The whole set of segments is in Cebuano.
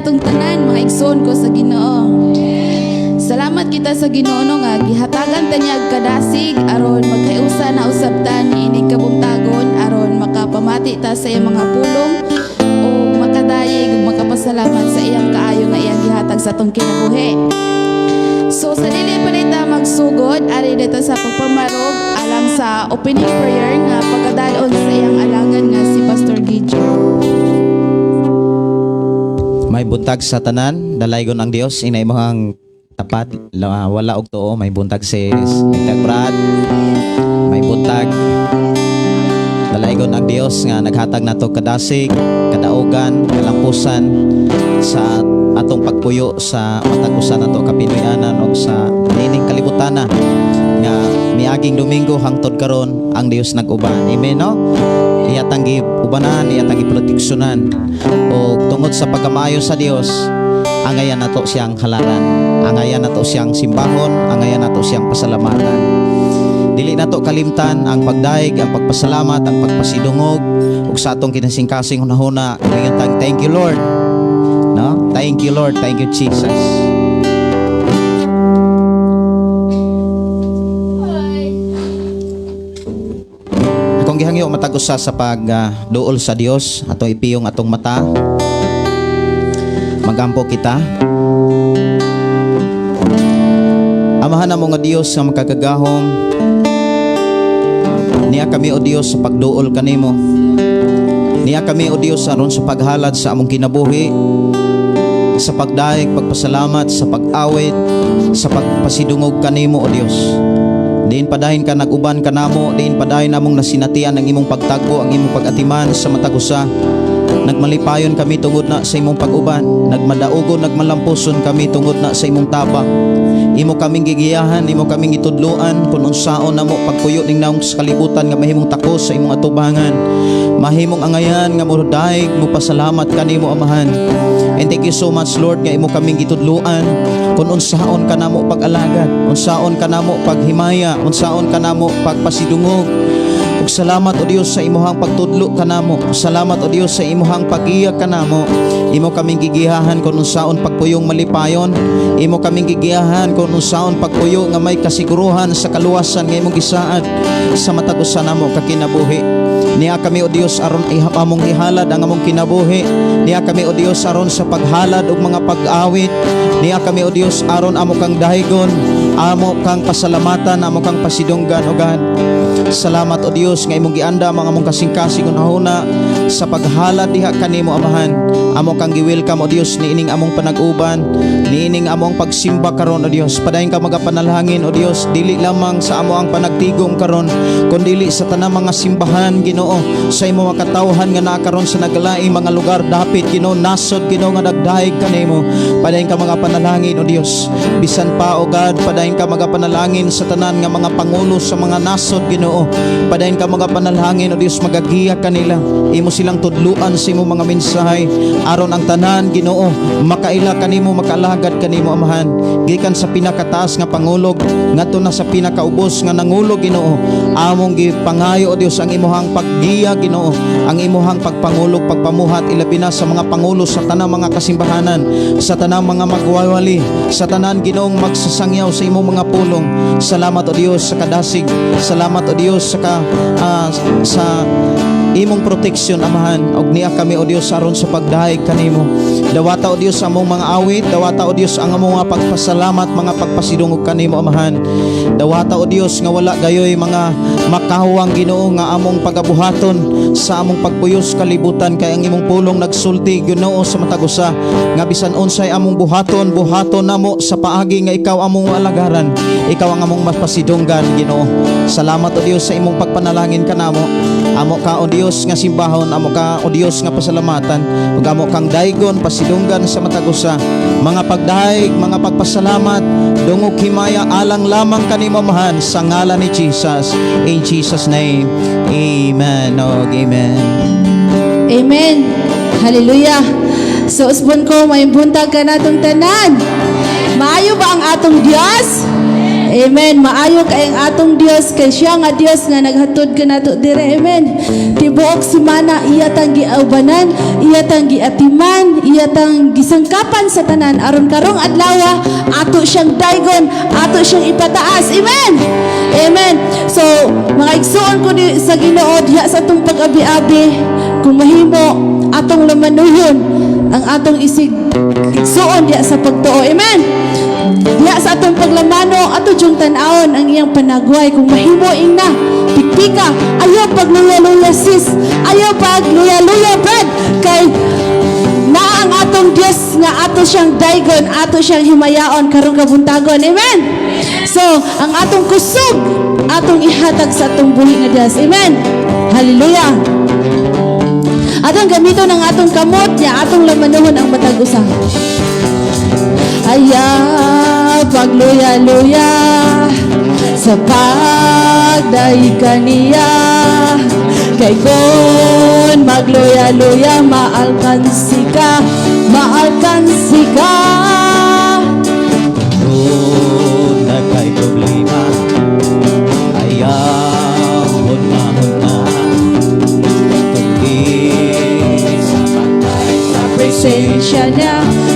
Kanatong tanan, mga igsoon ko sa Ginoo. Salamat kita sa Ginoo, no, nga gihatagan ta niya og kadasig aron magkaiusa na usab ta niining kabuntagon, aron makapamati ta sa iyang mga pulong o makadayeg ug makapasalamat sa iyang kaayo nga iyang gihatag sa atong kinabuhi. So sa dili pa ta magsugod, ari dito sa pagpamarog alang sa opening prayer nga pagkadalon sa iyang alagad nga si Pastor Gijo. May buntag sa tanan, dalaygon ang Dios ina imong tapat, wala og tuo, may buntag, sis. May Brad. May buntag. Dalaygon ang Dios nga naghatag nato kadasig, kadaugan, kalampusan sa atong pagpuyo sa matag usa nato ka Pinoyanan og sa niining kalibutana nga miaging Domingo hangtod karon ang Dios nag-uban. Amen, no? Iyatang giubanan, iyatang giproteksyonan. O tungod sa pagkamaayo sa Dios, angayan nato siyang halaran, angayan nato siyang simbahon, angayan nato siyang pasalamatan. Dili nato kalimtan ang pagdayeg, ang pagpasalamat, ang pagpasidungog ug sa atong kinasingkasing hunahuna, ingon tag, "Thank you, Lord." No? Thank you, Lord, thank you, Jesus. Akong gihangyo matag usa sa pagduol sa Dios, atong ipiyong atong mata. Magampo kita. Amahan namo nga Dios nga makagagahom, niya kami, o Dios, sa pagduol kanimo. Niya kami, o Dios, aron sa paghalad sa among kinabuhi, sa pagdayeg, pagpasalamat, sa pag-awit, sa pagpasidungog kanimo, o Dios. Diin padahin ka nag-uban kanamo, diin padahin namong nasinatian ang imong pagtagbo, ang imong pag-atiman sa matag usa. Nagmalipayon kami tungod na sa imong pag-uban, nagmadaugon, nagmalampuson kami tungod na sa imong tabang. Imo kaming gigiyahan, imo kaming gitudloan kung unsaon namo pagpuyo ning naong sa kalibutan nga mahimong takos sa imong atubangan. Mahimong angayan nga modayeg, mo pasalamat kanimo, Amahan. And thank you so much, Lord, nga imo kaming gitudloan kung unsaon kanamo pag-alagad, unsaon kanamo paghimaya, unsaon kanamo pagpasidungog. Ug salamat, o Dios, sa imuhang pagtudlo kanamo. Salamat, o Dios, sa imuhang paggiya kanamo. Imo kaming gigiyahan kung unsaon pagpuyong malipayon. Imo kaming gigiyahan kung unsaon pagpuyo nga may kasiguruhan sa kaluwasan nga imong gisaad sa matag usa namo ka kinabuhi. Niya kami, o Dios, aron among ihalad ang among kinabuhi. Niya kami, o Dios, aron sa paghalad og mga pag-awit. Niya kami, o Dios, aron amo kang daygon, amo kang pasalamatan, amo kang pasidunggan, O God. Salamat, o Dios, nga imong gianda mga among kasing-kasing hunahuna sa paghalad diha kanimo, Amahan. Amo kang gi-welcome, o Dios, niining among panag-uban, niining among pagsimba karon, o Dios. Padayon ka magapanalangin, o Dios, dili lamang sa amo ang panagtigom karon, kundili sa tanang mga simbahan, Ginoo, sa imong mga katawhan nga naa karon sa naglaing mga lugar dapit, Ginoo, nasod, Ginoo, nga nagdayeg kanimo. Padayon ka mga panalangin, o Dios. Bisan pa, O God, padayon ka magapanalangin sa tanan nga mga pangulo sa mga nasod, Ginoo. Padayon ka mga panalangin, o Dios, magagiya kanila. Imo silang tudluan sa imong mga mensahe aron ang tanan, Ginoo, makaila kanimo, makaalagad kanimo, Amahan. Gikan sa pinakataas nga pangulog ngadto na sa pinakaubos nga nangulo, Ginoo. Among gipangayo, o Dios, ang imuhang paggiya, Ginoo, ang imuhang pagpangulog, pagpamuhat, ilabi na sa mga pangulo sa tanang mga kasimbahanan, sa tanang mga magwawali, sa tanan, Ginoong, magsasangyaw sa imong mga pulong. Salamat, o Dios, sa kadasig. Salamat, o Dios, sa imong proteksyon, Amahan. Og niya kami, o Dios, aron sa pagdayeg kanimo. Dawata, o Dios, among mga awit, dawata, o Dios, ang among mga pagpasalamat, mga pagpasidungog kanimo, Amahan. Dawata, o Dios, nga wala gayoy mga makahawang, Ginoo, nga among pagabuhaton sa among pagpuyos kalibutan, kay ang imong pulong nagsulti, Ginoo, sa matag usa nga bisan unsay among buhaton, buhaton namo sa paagi nga ikaw among alagaran, ikaw ang among mapasidunggan, Ginoo. Salamat, o Dios, sa imong pagpanalangin kanamo. Amo ka, o Dios, nga simbahon, amo ka, o Dios, nga pasalamatan, ug amo kang daygon, pasidunggan sa matag usa. Mga pagdayeg, mga pagpasalamat, dungog, himaya alang lamang kanimo, Amahan, sa ngalan ni Jesus. In Jesus' name. Amen. Og amen. Amen. Hallelujah. So usbon ko, may buntag ka natong tanan. Maayo ba ang atong Dios? Amen. Maayo kay ang atong Dios, kay siya nga Dios nga naghatod kanato dire. Amen. Tibuok semana iya tang giaubanan, iya tang giatiman, iya tang gisangkapan sa tanan aron karong adlaw ato siyang daygon, ato siyang ipataas. Amen. Amen. So, mga igsuon ko di, sa Ginoo, diha sa atong pag-abi-abi, kung mahimo atong lamanuyon ang atong isig igsuon diha sa pagtuo. Amen. Diha sa atong paglamano, ato jung tan-awon ang iyang panagway. Kung mahimo ingna, pikpika, ayaw pagluya-luya, sis, ayaw pagluya-luya, brad, kay naa ang atong Dios nga ato siyang daygon, ato siyang himayaon karong kabuntagon. Amen. So, ang atong kusog, atong ihatag sa atong buhi nga Dios. Amen. Hallelujah. Atong gamiton ang atong kamot niya, atong lamanuhon ang matag usa. Ayaw pagluya-luya sa pagdaig kaniya, kay kung magluya-luya, maalkansi ka, maalkansi ka. Duna kay problema, ayaw hunahuna, kundi sa pagdaig sa presensya niya,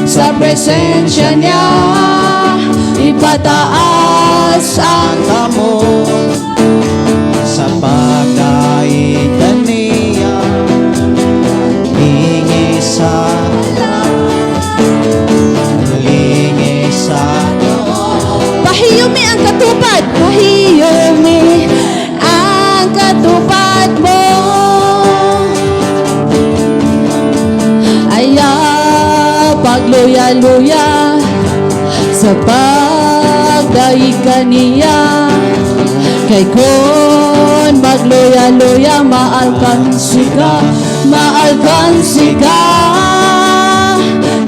sa presensya niya, ipataas ang kamot sa pagdaig kaniya, lingi sa lingi sa Pahiyumi ang katupad, pahiyumi ang katupad mo. Ayaw pagluya-luya sa pagdaig kaniya, kay kung magluya-luya, maalkansi ka, maalkansi ka.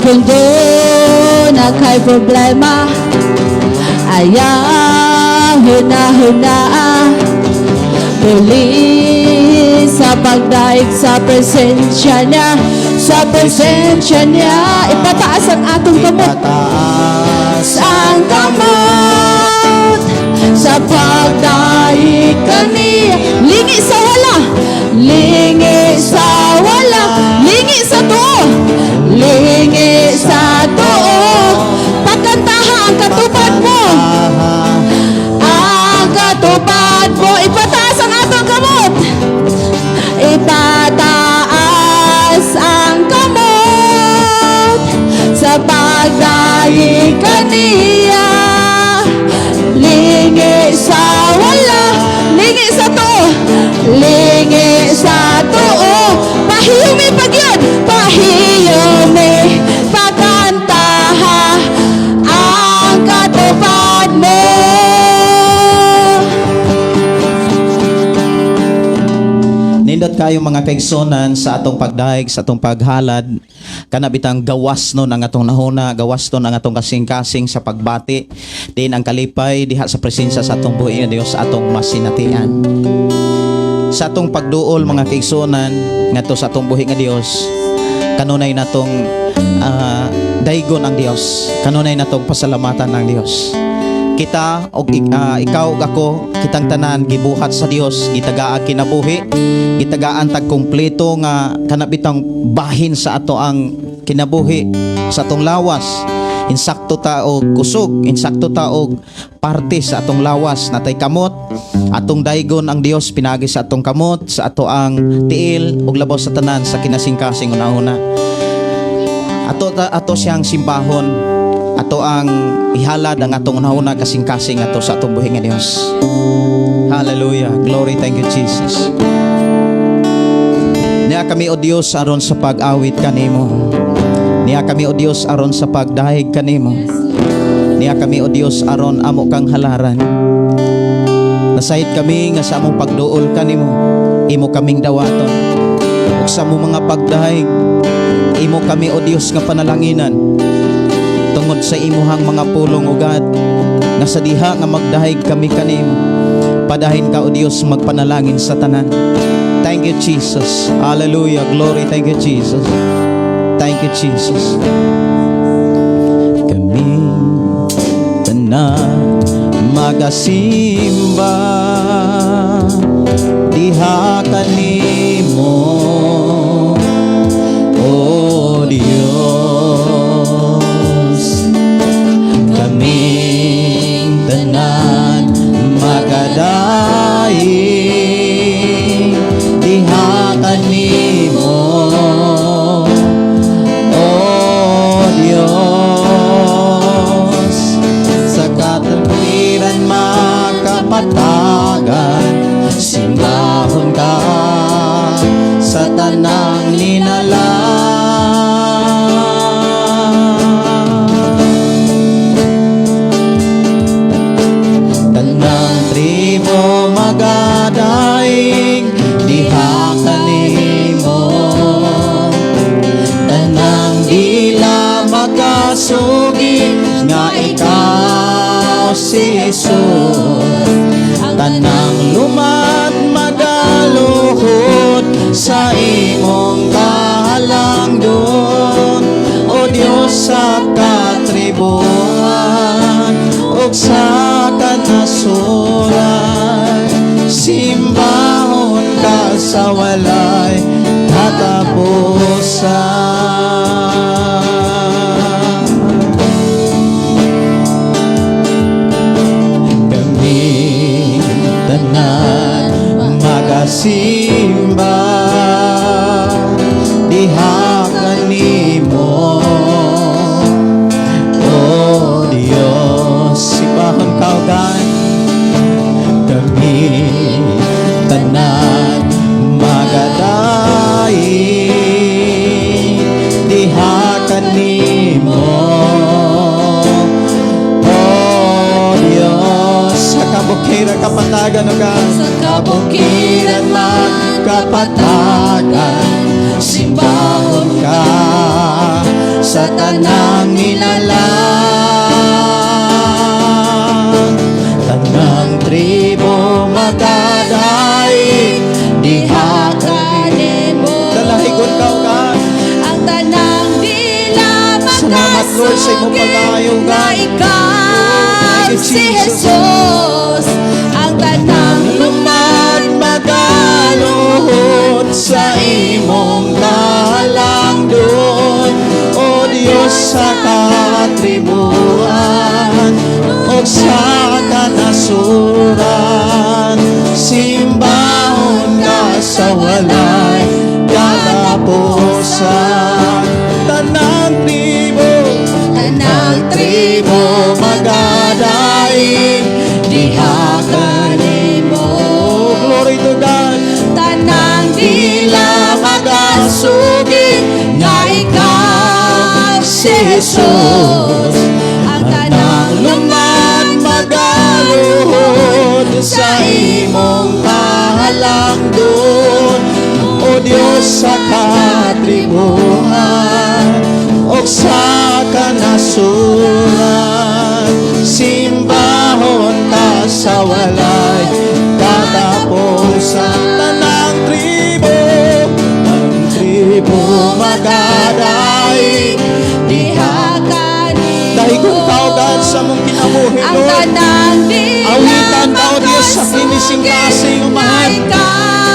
Kung duna kay problema, ayaw huna-huna, tuli sa pagdaig sa presensya niya, sa presensya niya, ipataas ang atong kamot. Ipataas ang kamot sa pagdaig kaniya. Lingi sa wala, lingi sa wala, lingi sa tuo, lingi sa tuo. Pagkantaha ang katupad mo, ang katupad mo. Ipataas ang atong kamot, ipataas ang kamot sa pagdaig kaniya. Lingi sa wala, lingi sa tuo, lingi sa tuo. Pahiyumi pagyud, pahiyumi, pagkantaha ang katupad mo. Nindot kayo, mga kaigsonan, sa atong pagdaig, sa atong paghalad. Kana bitang gawas nun ang atong nahuna, gawas nun ang atong kasing-kasing sa pagbati. Din ang kalipay diha sa presensya sa atong buhi nga Dios atong masinatian. Sa atong pagduol, mga kaigsonan, ngadto sa atong buhi nga Dios, kanunay natong daygon ang Dios. Kanunay natong pasalamatan ang Dios. Kita og ikaw ug ako, kitang tanan gibuhat sa Dios, gitagaan kinabuhi, gitagaan tag kumpleto nga kana bitang bahin sa ato ang kinabuhi, sa atong lawas. Insakto ta og kusog, insakto ta og parte sa atong lawas, natay kamot, atong daygon ang Dios pinagi sa atong kamot, sa ato ang tiil ug labaw sa tanan sa kinasingkasing una-una. Ato siyang simbahon, ato ang ihalad ang atong una-una kasing-kasing ato sa atong buhi nga Dios. Hallelujah. Glory, thank you, Jesus. Niya kami, O Dios, aron sa pag-awit kanimo. Niya kami, O Dios, aron sa pagdahig kanimo. Niya kami, O Dios, aron amo kang halaran. Nasayod kami nga sa among pagduol kanimo, imo kaming dawaton. Ug sa among mga pagdahig, imo kami, O Dios, nga panalanginan. Tungod sa imuhang mga pulong, O God, nga sa diha nga magdahig kami kanimo, padahin ka, O Dios, magpanalangin sa tanan. Thank you, Jesus. Hallelujah. Glory. Thank you, Jesus. Thank you, Jesus. Kami tanan. Magasimba diha kanimo, O Dios. Kaming tanan magadaig diha kanimo, O Dios. Sa katwiran makapatagan, simbahon ka sa tanang linalang. Tanang tribo magadaig diha kanimo. Tanang dila makasugi nga ikaw si Jesus. Tanang lumad magaluhod sa imong kahalangdon, O Dios, sa katribuhan ug sa kanasuran. Simbahon ka sa walay katapusan. Kami tanan magasimba diha kanimo, O Dios. Simbahon ka, O God. Kami tanan magadaig diha kanimo, O Dios. Sa kabukiran, kapatagan, O God. Sa kabukiran man kapatagan, simbahon ka sa tanang linalang. Tanang tribo magadaig diha kanimo. Dalahigon ka, O God. Ang tanang dila Salamat, Lord, sa imong makasugi pag-ayo, God. nga ikaw Thank you, si Jesus. Jesus. Ang tanang lumad magaluhod sa imong kahalangdon, O Dios, sa katribuan ug sa kanasuran. Simbahon ka sa walay katapusan. Tanang tribo, Tanang tribo magadaig diha kanimo. Oh, glory to God. Tanang dila makasugi nga ikaw si Jesus. Ang tanang lumad magaluhod sa imong kahalangdon, O Dios, sa katribuhan ug sa kanasuran. Simbahon ka sa walay katapusan. Tanang tribo, ang tribo magadaig diha kanimo. Dahigon ka, O God, sa mong kinabuhi, Ang Lord. Tanang dila Awitan ka, O Diyos, sa kinising-kasing nga umahan. Ikaw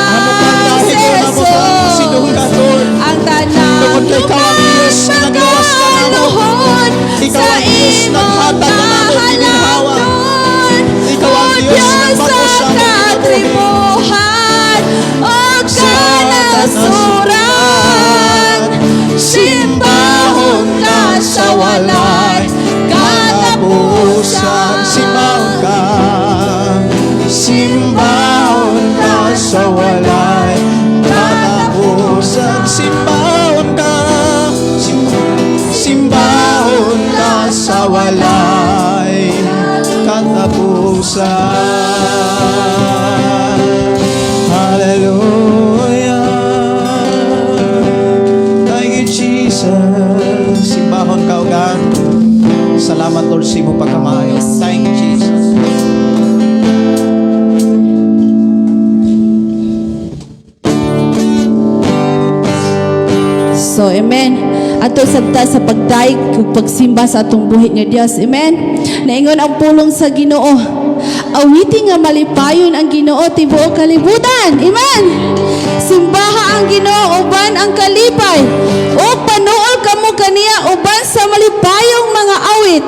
Amo kang si dahigon, amo kang Jesus. pasidunggan, Lord. Ang tanang Tungod kay ikaw ang Diyos nga nagluwas ka namo. magaluhod Ikaw sa ang Diyos imong naghatag ka namo gininhawa. kahalangdon. Ikaw ang O Diyos Diyos, nagbag-o sa sa among kinabuhi. Katribuhan o Sa kanasuran, simbahon ka sa walay katapusan. Simbahon ka, simbahon ka sa walay katapusan. Simbahon ka, simbahon ka sa walay katapusan. Hallelujah. Thank you, Jesus. Simbahon ka, O God. Salamat, Lord, sa imong pagkamayo. Thank you, Jesus. So, amen. Ato sabta sa pagdayeg ug pagsimba sa atong buhi nga Dios. Amen. Naingon ang pulong sa Ginoo. Awiti nga malipayon ang Ginoo, tibuok kalibutan. Amen. Simbaha ang Ginoo uban ang kalipay. O panuol kamo kaniya uban sa malipayong mga awit.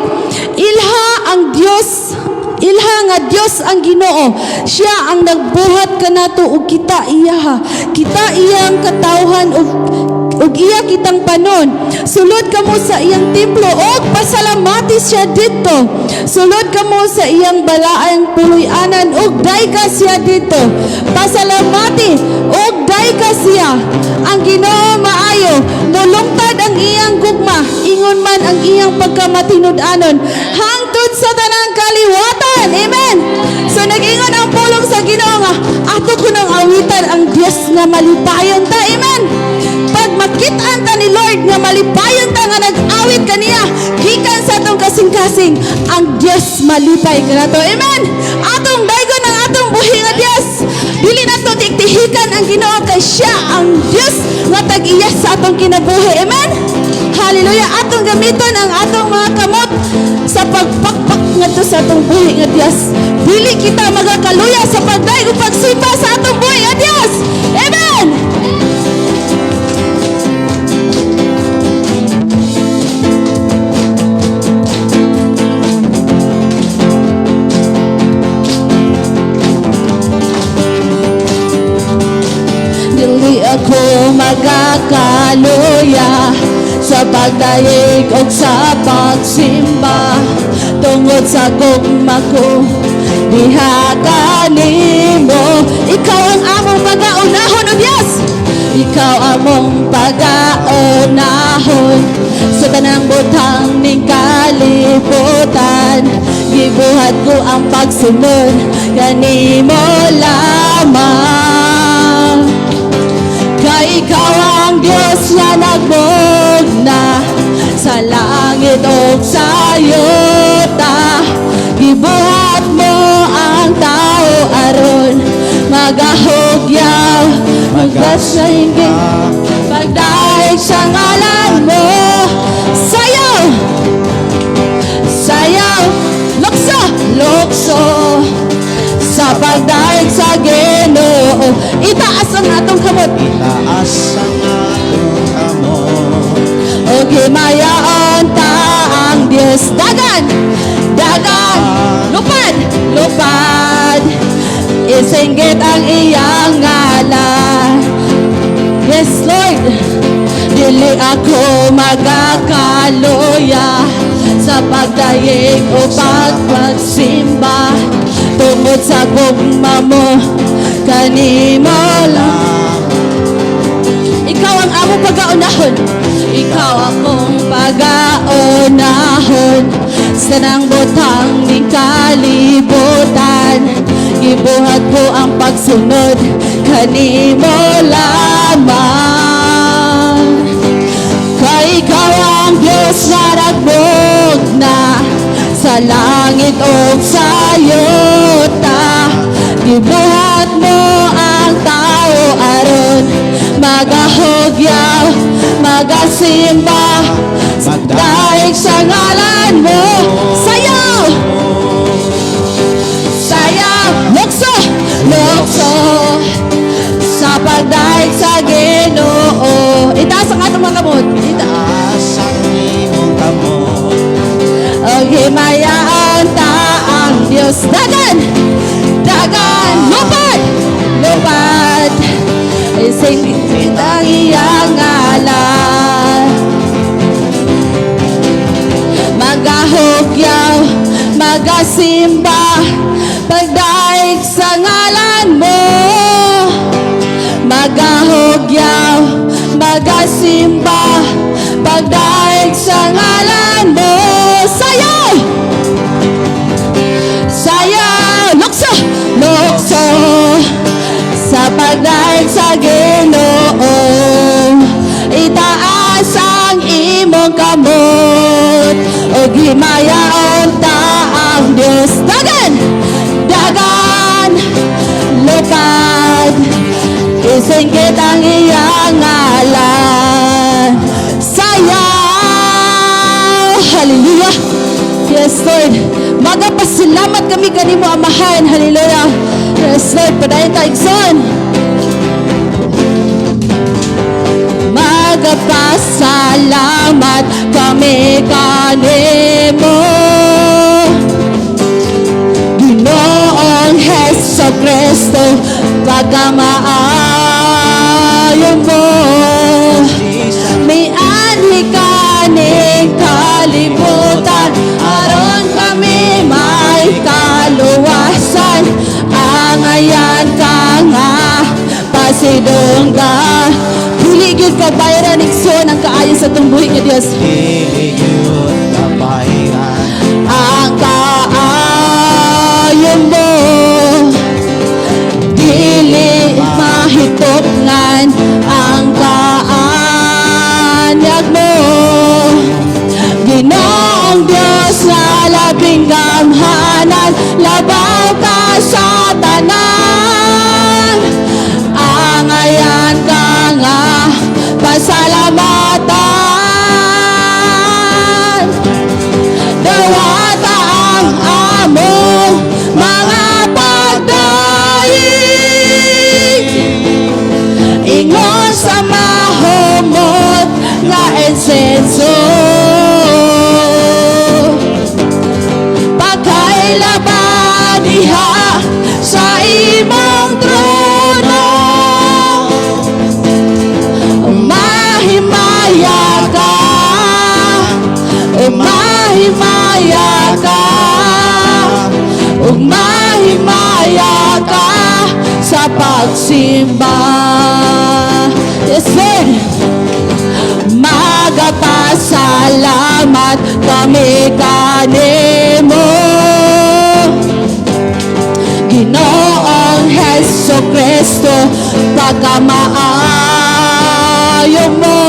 Ilha ang Dios. Ilha nga Dios ang Ginoo. Siya ang nagbuhat kanato ug kita iyaha. Kita iyang katawhan ug iya kitang panon. Sulod kamo sa iyang templo ug pasalamati siya didto. Sulod kamo sa iyang balaang puloy-anan ug dayga siya didto. Pasalamati ug dayga siya. Ang Ginoo maayo, mulungtad ang iyang gugma, ingon man ang iyang pagkamatinud-anon hangtod sa tanang kaliwatan. Amen. So nag-ingon ang pulong sa Ginoo nga ato kunong awitan ang Dios nga malipayon ta. Amen. Pag makit-an ta ni Lord nga malipayon ta nga nag-awit kaniya gikan sa atong kasing-kasing, ang Dios malipay kanato. Amen. Atong daygon ang atong buhi nga Dios. Dili nato tiktihikan ang Ginoo kay siya ang Dios nga tag-iya sa atong kinabuhi. Amen. Hallelujah. Atong gamiton ang atong mga kamot sa pagpakpak ngadto sa atong buhi nga Dios. Dili kita magakaluya sa pagdayeg ug pagsimba sa atong buhi nga Dios. Amen. Dili ako magakaluya sa pagdayeg og sa pagsimba tungod sa gugma ko diha kanimo. Ikaw ang among pagaunahon, O Dios. Ikaw among pagaunahon sa tanang butang ning kalibutan. Gibuhat ko ang pagsunod kanimo lamang. Kay ikaw ang Diyos nga nagmugna sa langit ug sa yuta. Gibuhat mo ang tao aron magahugyaw, magasinggi, pagdaig sa ngalan mo. Sayaw! Sayaw! Lukso! Lukso! Sa pagdaig sa Ginoo. Itaas ang atong kamot. Itaas ang atong kamot. O himayaon ta ang Diyos. Dagan! Dagan! Lupad! Lupad! Isinggit ang iyang ngalan. Yes, Lord! Dili ako magakaluya sa pagdayeg o pagpagsimba tungod sa gugma mo kanimo lang. Ikaw ang among pagaunahon. Ikaw akong pagaunahon sa nang butang ni kalibutan. Gibuhat ko ang pagsunod kanimo lamang. Kay ikaw ang Diyos na nagmugna sa langit ug sa yuta. Gibuhat mo ang tao aron magahugyaw, magasimba, daig sa ngalan mo. Sayaw! Sayaw! Lukso! Lukso! Sa pagdaig sa Ginoo. Itaas ang atong mga kamot. Itaas. Itaas ang imong kamot. Og himayaan ta ang Diyos. Dagan! Dagan! Lupad! Lupad! Isingit ang iyang ngalan. Magahugyaw, magasimba, pagdaig sa ngalan mo. Magahugyaw, magasimba, pagdaig sa ngalan mo. Sayaw! Sayaw! Lukso! Lukso! Sa pagdaig sa Ginoo. Itaas ang imong kamot ug himayaon ta ang Diyos. Dagan! Dagan! Lupad! Isinggit ang iyang ngalan. Hallelujah. Yes, Lord. Magapasalamat kami kanimo, Amahan. Hallelujah. Yes, Lord. Padayon ta, igsoon. Magapasalamat kami kanimo, Ginoong Heso Kristo, pagkamaayo mo. Mianhi ka ning kalibutan aron kami may kaluwasan. Angayan ka nga pasidunggan. Dili gyud kabayaran, igsoon, ang kaayo sa atong buhi nga Dios. Dili gyud kabayaran. Ang kaayo mo, dili mahitunggan ang kaanyag mo, Ginoong Diyos nga labing gamhanan, labaw ka sa tanan. Angayan ka nga pasalamatan. Dawata ang among mga pagdaig ingon sa mahumot nga insenso. Pakailaba diha sa imong trono. Mahimaya ka, mahimaya ka, mahimaya ka sa pagsimba. Yes, Lord. Magapasalamat kami kanimo, Ginoong Heso Kristo, pagkamaayo mo.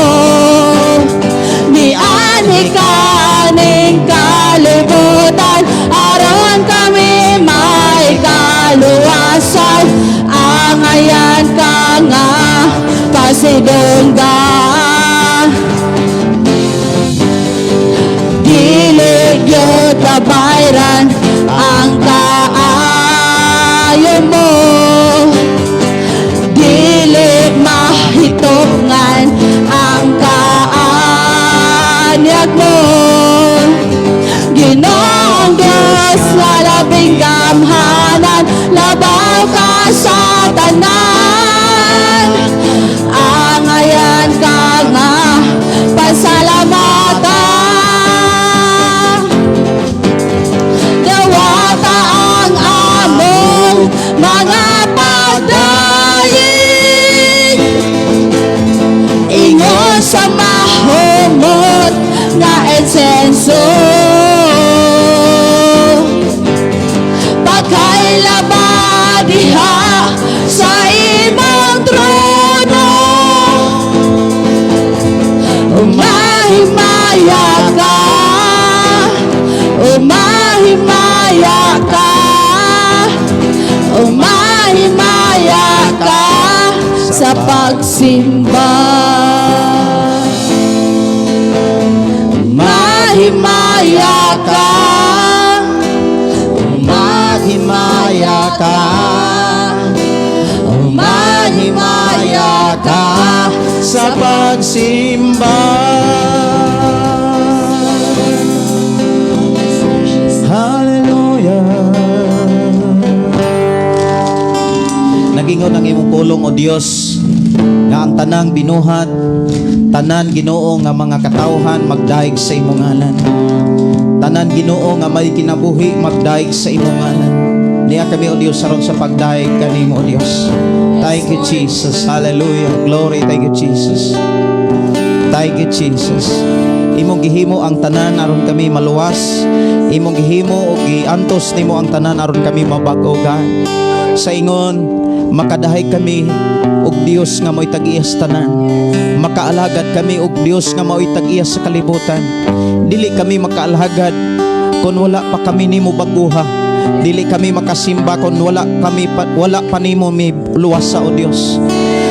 Mianhi ka ning kalibutan aron kami may kaluwasan. Angayan ka nga pasidunggan. Dili gyud kabayran ang kaayo mo, dili mahitungan ang kaanyag mo, Ginoong Diyos nga labing gamhanan, labaw ka sa tanan. Angayan ka nga pasalamatan. Dawata ang among mga pagdaig ingon sa mahumot nga insenso. Pakailaba diha sa imong trono. Umahimaya ka, umahimaya ka, umahimaya ka sa pagsimba. Mahimaya ka, Mahimaya ka, mahimaya ka sa pagsimba. Hallelujah. Nagingon ang imong pulong, O Dios, nga ang tanang binuhat, tanan, Ginoo, nga mga katawhan magdaig sa imong ngalan. Tanan, Ginoo, nga may kinabuhi magdaig sa imong ngalan. Niya kami, O Dios, aron sa pagdaig kanimo, O Dios. Thank you, Jesus. Hallelujah. Glory. Thank you, Jesus. Thank you, Jesus. Imong gihimo ang tanan aron kami maluwas. Imong gihimo o giantos nimo ang tanan aron kami mabag-o, God. Sa ingon makadahay kami og Dios nga mo'y tag-iyas tanan. Makaalagad kami og Dios nga mao'y tag-iyas sa kalibutan. Dili kami makaalagad kung wala pa kami nimo baguha. Dili kami makasimba kung wala pa nimo mi luwasa, o Dios.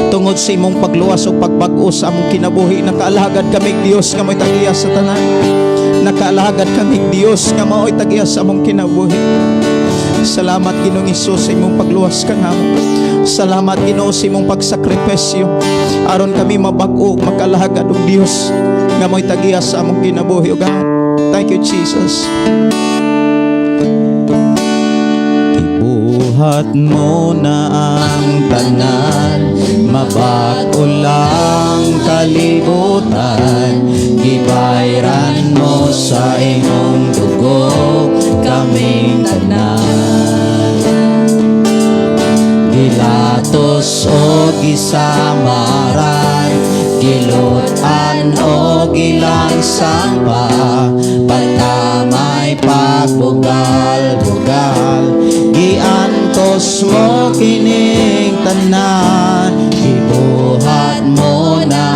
Tungod sa imong pagluwas o pagbag-o sa among kinabuhi, nakaalagad kami Dios nga mo'y tag-iya sa tanan. Nakaalagad Makaalagad kami, Dios, nga mao'y tag-iya sa among kinabuhi. Salamat, Ginoong Hesus, sa imong pagluwas kanamo. Salamat, Ginoo, sa imong pagsakripisyo aron kami mabag-o makalagad og Dios nga mo'y tag-iya sa among kinabuhi, O God. Thank you, Jesus. Gibuhat mo na ang tanan, mabag-o lang kalibutan. Gibayran mo sa imong dugo kaming tanan. Gilatos o gisamaran, gilut-an o gilansang pa, pagkamay pagbugal-bugal, giantos mo kining tanan. Gibuhat mo na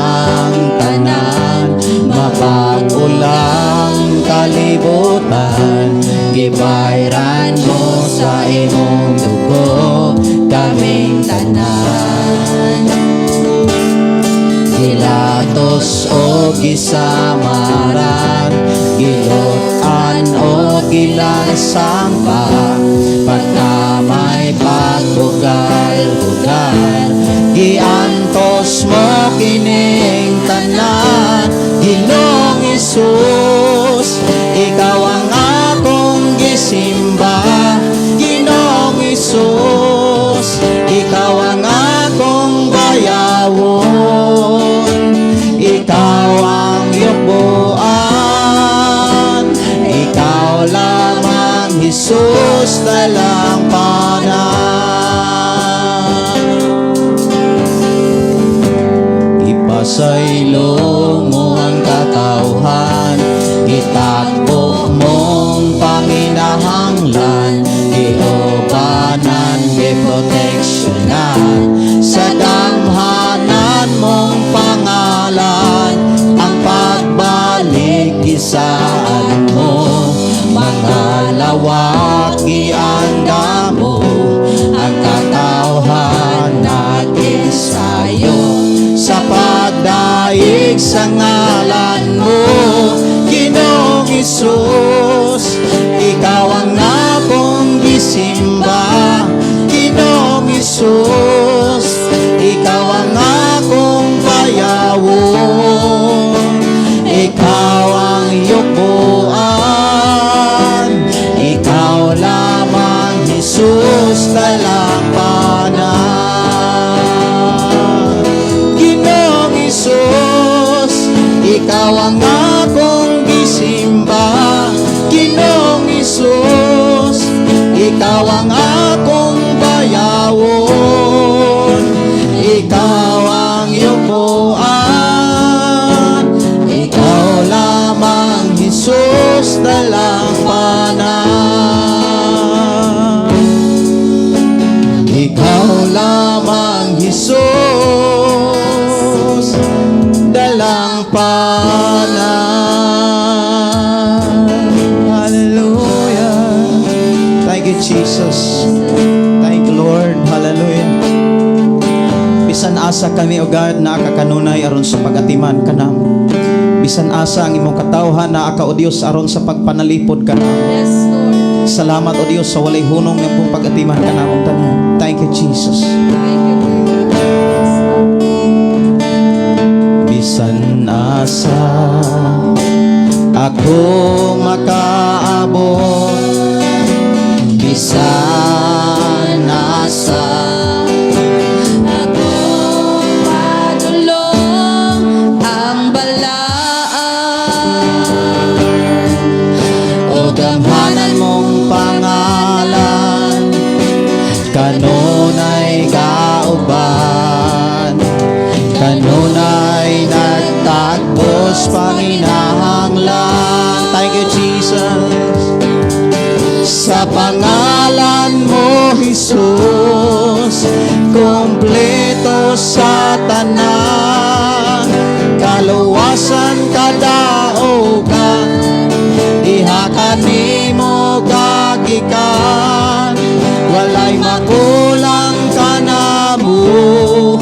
ang tanan, mabag-o lang kalibutan. Gibayran mo sa imong dugo kaming tanan. Gilatos o gisamaran, gilut-an o gilansang pa, pagkamay pagbugal-bugal, giantos mo kining tanan. Ginoong Hesus, ikaw ang akong gisimba. Ginoong Hesus, ikaw ang akong bayawon. Ikaw ang yukbuan. Ikaw lamang, Jesus, dalampanan. Ipasaylo mo ang katawhan, gitakbo mong panginahanglan, giubanan, giproteksyonan sa gamhanan mong pangalan. Ang pagbalik gisaad mo, mga lawak gianda mo, ang katawhan nag-ensayo sa pagdaig sa ngalan mo. Ginoong Hesus, ikaw ang akong gisimba. Ginoong Hesus, ikaw ang akong bayawon. Ikaw ang yukbuan. Ikaw lamang, Jesus, dalampanan. Ginoong Hesus, ikaw ang akong gisimba. Ginoong Hesus, ikaw ang akong bayawon. Ikaw ang yukbuan. Ikaw lamang, Jesus, dalampanan. Ikaw lamang, Jesus, dalampanan. Hallelujah. Thank you, Jesus. Thank you, Lord. Hallelujah. Bisan asa kami, O God, naa ka kanunay aron sa pag-atiman kanamo. Bisan asa ang imong katawhan, naa ka, O Dios, aron sa pagpanalipod kanamo. Yes, Lord. Salamat, O Dios, sa walay hunong nga pag-atiman kanamong tanan. Thank you, Jesus. Thank you, Lord God. Yes, Lord. Bisan asa ako makaabot, Bisan asa ako padulong ang balaan o gamhanan mong pangalan kanunay kauban, kanunay nagtagos panginahanglan. Thank you, Jesus. Sa pangalan mo, Jesus, kumpleto sa tanan, kaluwasan, kadaugan, diha kanimo gagikan. Walay makulang kanamo,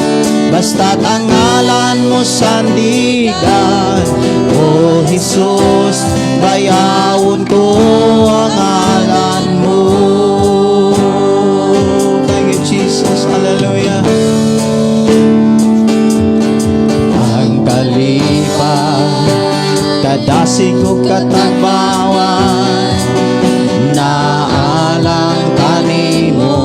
basta't ang ngalan mo sandigan. O Jesus, Bayawon ko ang ngalan mo. Thank you, Jesus. Hallelujah. Ang kalipay, kadasig ug katagbawan, naalang kanimo,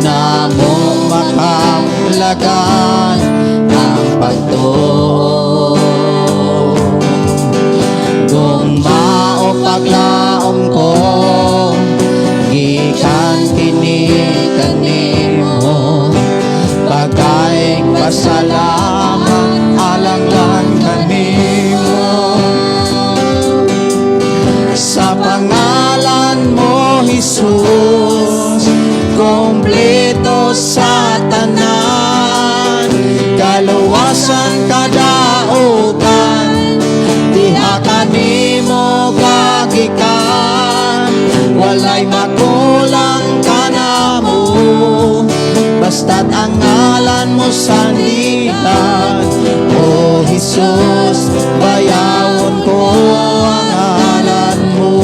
namo makamlagan ang pagtuo. Gugma ug paglaom ko, gikan kini kanimo. Pagdaig pasalamat, alang lang kanimo. Sa pangalan mo, Jesus, kompleto sa tanan, kaluwasan, kadaugan, diha kanimo gagikan. Walay makulang kanamo, basta't ang ngalan mo sandigan. O Jesus, bayawon ko ang ngalan mo.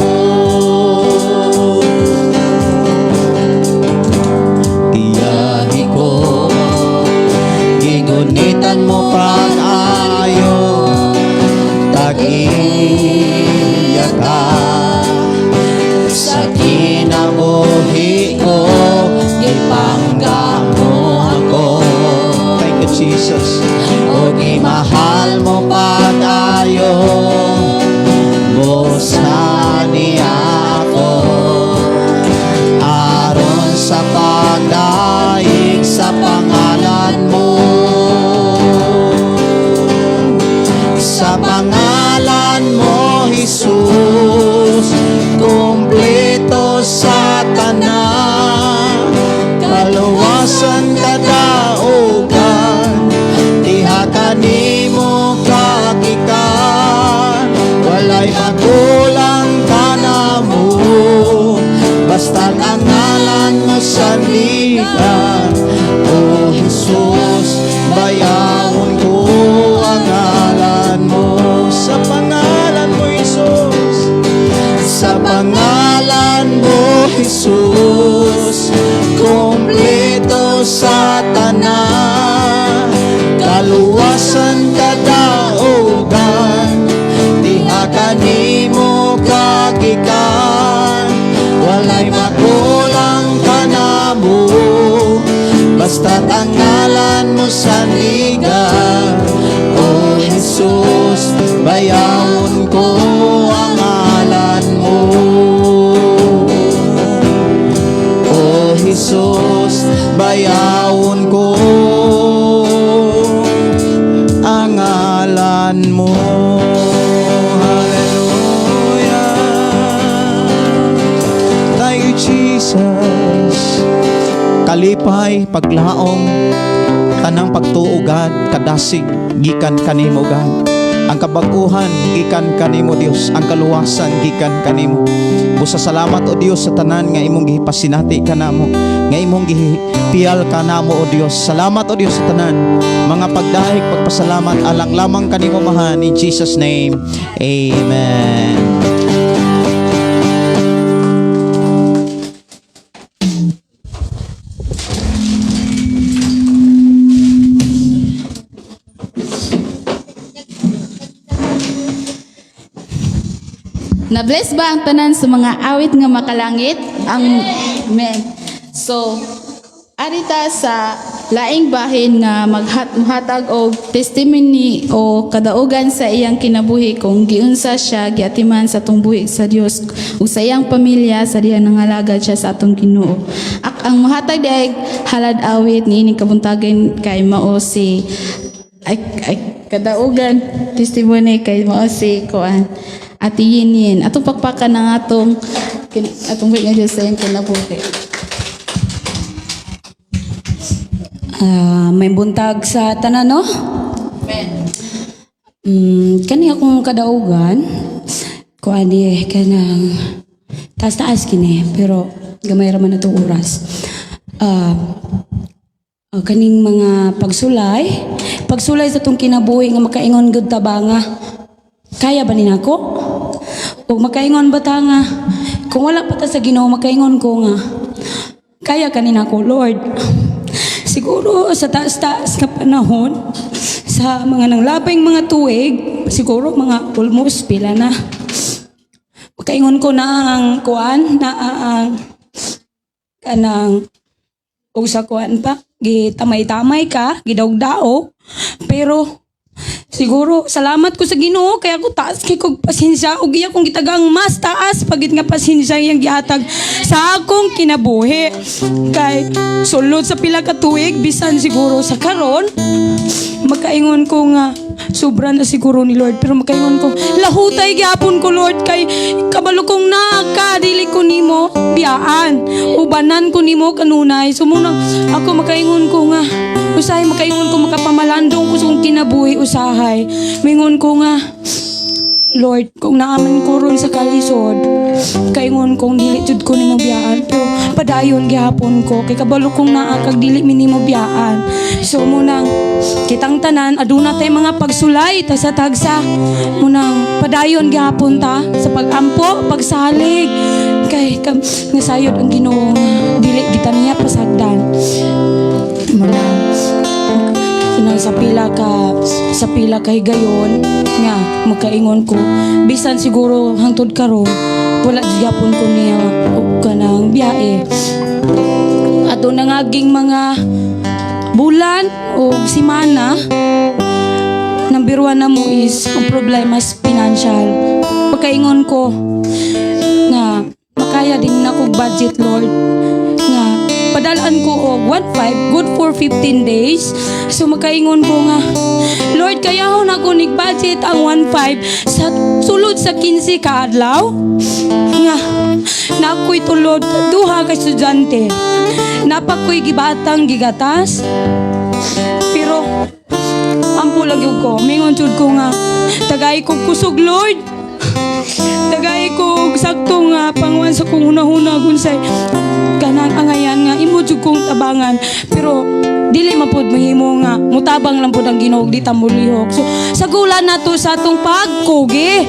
Giyahe ko, gigunitan mo pag-ayo, tag-iya ka sa kinabuhi ko, gipangga mo ako. Thank you, Jesus. O gimahal mo pag-ayo, busa niya ako, aron sa pagdaig sa pangalan mo. Sa pangalan mo, Jesus, kumpleto sa tanan, kaluwasan, kadaugan, diha kanimo kagikan. Walay makulang kanamo, basta't ang ngalan mo sandigan. O Jesus, bayawon ko ang ngalan mo. Sa pangalan mo, Jesus. Sa pangalan mo, Jesus, kumpleto sa tanan, kaluwasan, kadaugan, diha kanimo kagikan. Walay makulang kanamo, basta't ang ngalan mo sandigan. O Jesus, bayawon ko ang ngalan mo. O Jesus, bayawon ko ang ngalan mo. Hallelujah. Thank you, Jesus. Kalipay, paglaom, tanang pagtuo, God, kadasig, gikan kanimo, God. Ang kabaguhan, gikan kanimo, Dios. Ang kaluwasan, gikan kanimo. Busa salamat, o Dios, sa tanan nga imong gipasinati kanamo, nga imong gipiyal kanamo, o Dios. Salamat, o Dios, sa tanan. Mga pagdahig, pagpasalamat alang lamang kanimo, Amahan. In Jesus' name. Amen. Na-bless ba ang tanan sa mga awit nga makalangit? Ang Amen. So, arita sa laing bahin nga maghatag og testimony o kadaugan sa iyang kinabuhi kung giunsa siya giatiman sa atong buhi sa Dios ug sa iyang pamilya sa diha nangalagad siya sa atong Ginoo. Ang mohatag diay halad awit niining kabuntagon kay mao si ay kadaugan testimony kay mao si kuan, Ate Yin. Atong pakpakan ang atong buhi nga Dios sa iyang kinabuhi. Ah, may buntag sa tanan, no? Amen. Kani akong kadaugan, kuan di kanang taas-taas kini, pero gamay ra man ato oras. Kaning mga pagsulay, pagsulay sa atong kinabuhi nga makaingon gud tabanga. Kaya ba ni nako? Ug makaingon ba ta nga kung wala pa ta sa Ginoo, makaingon ko nga kaya kani nako, Lord? Siguro sa taas-taas nga panahon sa mga nanglabing mga tuig, siguro mga almost pila na. Makaingon ko na ang kuan, na ang kanang ug sa kuan pa, gitamay-tamay ka, gidaog-daog, pero siguro salamat ko sa Ginoo kaya ako taas kay kog pasensya ug iya kong gitagang mas taas pagit nga pasensya iyang gihatag sa akong kinabuhi. Kay sulod sa pila ka tuig, bisan siguro sa karon, makaingon ko nga sobra na siguro ni Lord, pero makaingon ko lahutay gyapon ko, Lord, kay kabalo kong naa ka, dili ko nimo biyaan, ubanan ko nimo kanunay. So muna ako makaingon ko nga usahay, makaingon ko makapamalandong ko sa akong kinabuhi. Usahay mingon ko nga, Lord, kung naaman ko ron sa kalisod, kaingon kong dili jud ko nimo biyaan, pero padayon gihapon ko kay kabalo kong naa kag dili mi nimo biyaan. So munang kitang tanan aduna tay mga pagsulay ta sa tagsa. Munang padayon gihapon ta sa pagampo, pagsalig kay kam, nga sayod ang Ginoo nga dili kita niya pasagdan. Munang kanang sa pila ka higayon nga makaingon ko bisan siguro hangtod karon wala gyapon ko niya og kanang biyahe ato nangaging mga bulan o semana. Number one na mo is ang problema is financial. Pagkaingon ko nga makaya din na kog budget, Lord, nga padalaan ko og 1.5 good for 15 days. So makaingon ko nga, Lord, kaya na ko nig budget ang 1.5 sa sulod sa 15 ka adlaw nga na ako'y tulod duha ka estudyante, napakoy gibatang gigatas, pero ampo lang gyud ko, mingon jud ko nga tagay ko kusog, Lord, tagay ko og sakto nga pangwan sa kong hunahuna unsay kanang angayan nga imo jud kong tabangan. Pero dili man pud mahimo nga mutabang lang pud ang Ginoo di ta mulihok. So sagulan nato sa atong pagkugi.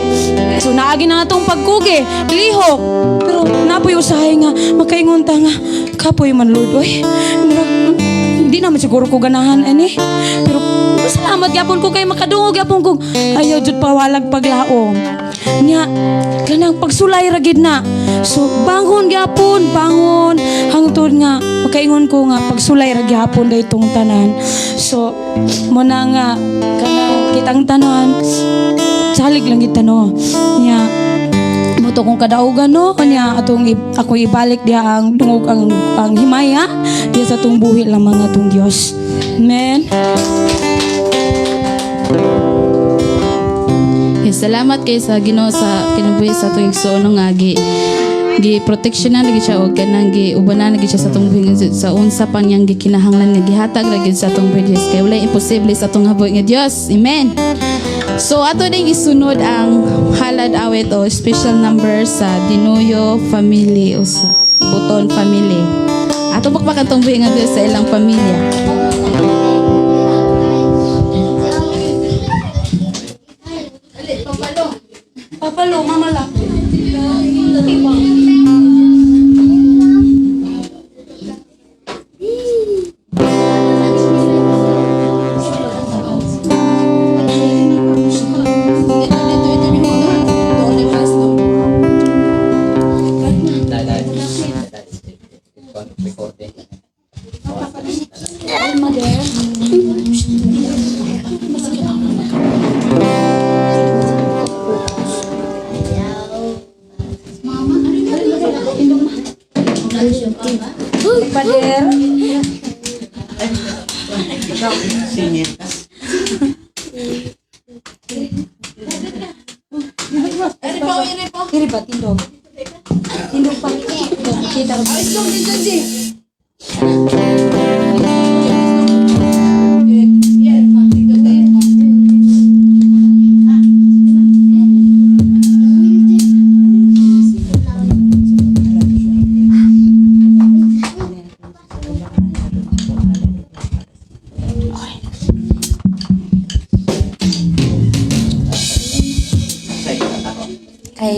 So naagi na atong pagkugi, lihok, pero napoy usahay nga makaingon ta nga kapoy man, Lord, oy. Murag hindi naman siguro ko ganahan ani, pero salamat gyapon ko kay makadungog gyapon ko ayaw jud pawalag paglaom nya kanang pagsulay ra gid na. So bangon gyapon, bangon hangtod nga makaingon ko nga pagsulay ra gyapon daytong tanan. So mo na nga kanang kitang tanan salig lang gid no nya mo to kong kadaugan no nya atong ako ibalik diha ang dungog ang himaya diha sa atong buhi lamang atong Dios. Amen. Okay, salamat kay sa Ginoo sa kinabuhi sa atong igsoon nga gi gi proteksyonan lagi siya og kanang gi ubanan lagi siya sa atong buhi nga sa unsa pa niyang gikinahanglan nga gihatag lagi sa atong buhi Diyos, kay walay imposible sa atong haboy nga Dios. Amen. So ato ding isunod ang halad awit o special number sa Dinuyo family o sa Buton family. Ato pakpakan tong buhi nga Dios sa ilang pamilya. Papalo, mama lang. Recording. Pader. Singit. Diri ba tindog? Tindog pa. Kita ko.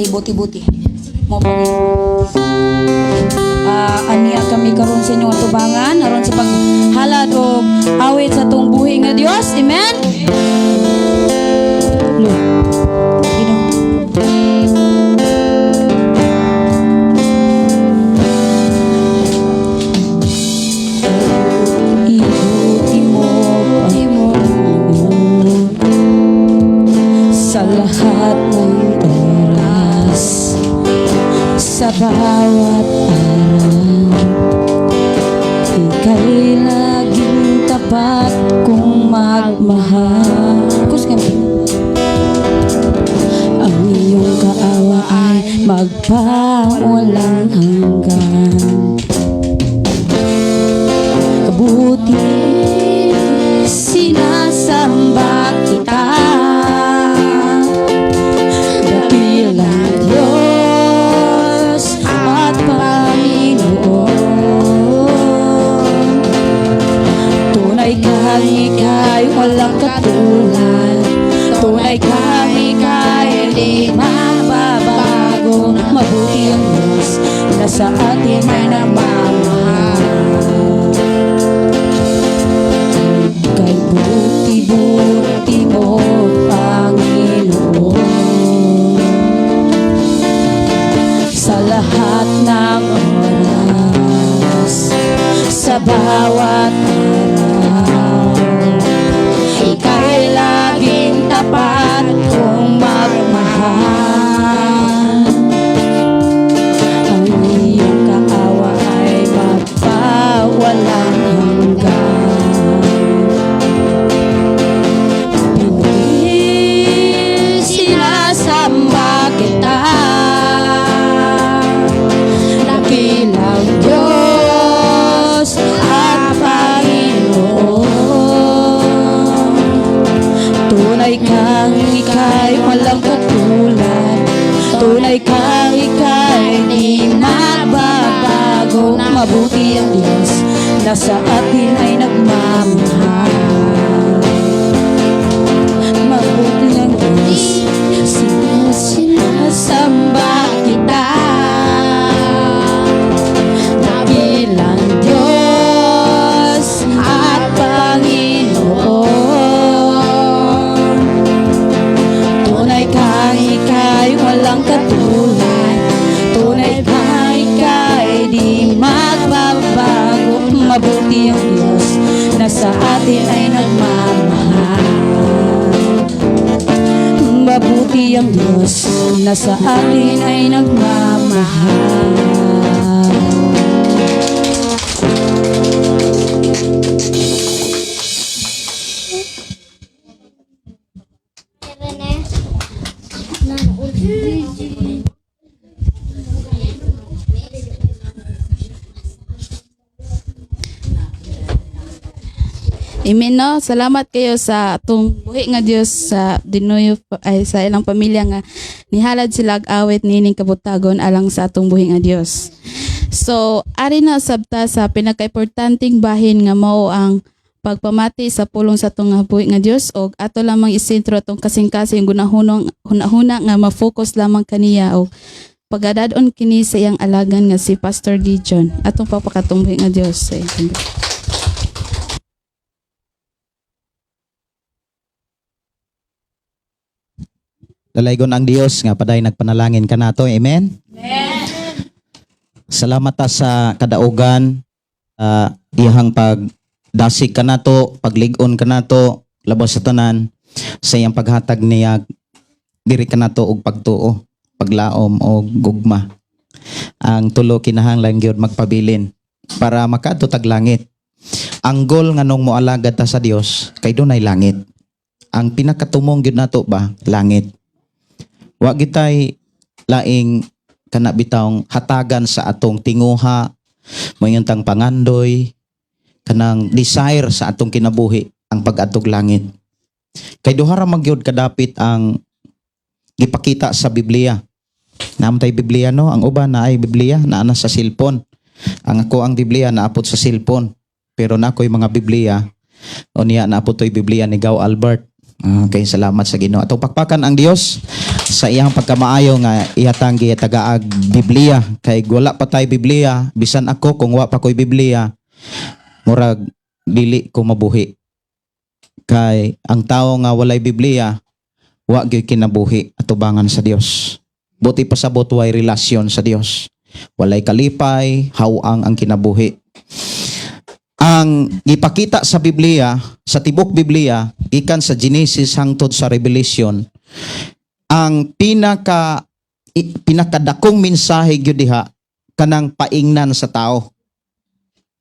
Kay buti-buti. Mo pa aniya kami karon sa inyong atubangan aron sa paghalad og awit sa atong buhi nga Dios. Amen. Lo. Ginoo. Ibuti mo, Panginoon, sa lahat ng oras, sa bawat araw, ika'y laging tapat kung magmahal. Kus kami. Ang iyong kaawa ay magpawalang hanggan. Kabuti, sinasamba kita, dakilang Diyos at Panginoon. Tunay kang ika'y walang katulad. Tunay kang ika'y di mababago. Mabuti ang Diyos na sa atin ay namamahal. Kay buti-buti mo, Panginoon, sa lahat ng oras, sa bawat araw, ika'y laging tapat kung magmahal. Ang iyong kaawa ay magpawalang hanggan. Pinuri, sinasamba kita, dakilang Diyos at Panginoon. Tunay kang ika'y walang katulad. Tunay kang ika'y di mababago. Mabuti ang Diyos na sa atin ay nagmamahal. Mabuti ang Diyos. Sinasamba kita, dakilang Diyos at Panginoon. Tunay kang ika'y walang katulad. Tunay kang ika'y di magbabago. Mabuti ang Diyos na sa atin ay nagmamahal. Mabuti ang Diyos na sa atin ay nagmamahal. Amen, no. Salamat kayo sa atong buhi nga Dios sa Dinuyo ay sa ilang pamilya nga nihalad sila og awit niining kabuntagon alang sa atong buhi nga Dios. So, ari na sabta sa pinakaimportanteng bahin nga mao ang pagpamati sa pulong sa atong nga buhi nga Dios og ato lamang isentro atong kasing-kasing gunahunong hunahuna nga ma-focus lamang kaniya og pagadad-on kini sa iyang alagan nga si Pastor Gideon. Atong papakatong buhi nga Dios sa iyang. Dalaygon ang Dios nga paday nagpanalangin kanato. Amen. Salamat ta sa kadaugan, iyahang pagdasig kanato, paglig-on kanato, labaw sa tanan sa iyang paghatag niya diri kanato og pagtuo, paglaom og gugma. Ang tulo kinahanglan gyud magpabilin para makaadto tag langit. Ang goal nganong moalagad ta sa Dios kay dunay langit. Ang pinakatumong gyud nato ba langit. Wa gitay laing kana bitawng hatagan sa atong tinguha, moingon tang pangandoy, kanang desire sa atong kinabuhi ang pag-adtog langit. Kay duha ra man gyud kadapit ang gipakita sa Biblia. Naa tay Biblia, no, ang uban naay Biblia naa na sa cellphone. Ang ako ang Biblia naapot sa cellphone. Pero na ako'y mga Biblia o niya naapot to'y Biblia ni Gaw Albert. Okay, salamat sa Ginoo. Atong pakpakan ang Dios. Sa iyang pagkamaayo nga ihatang gitagaag Biblia, kay wala pa tay Biblia. Bisan ako, kung wa pa ko'y Biblia, murag dili ko mabuhi, kay ang tao nga walay Biblia, wa gyud kinabuhi atubangan sa Dios. Buot pasabot, way relasyon sa Dios, walay kalipay, hawang ang kinabuhi. Ang gipakita sa Biblia, sa tibok Biblia, gikan sa Genesis hangtod sa Revelation, ang pinakadakong mensahe gyud diha kanang paingnan sa tao.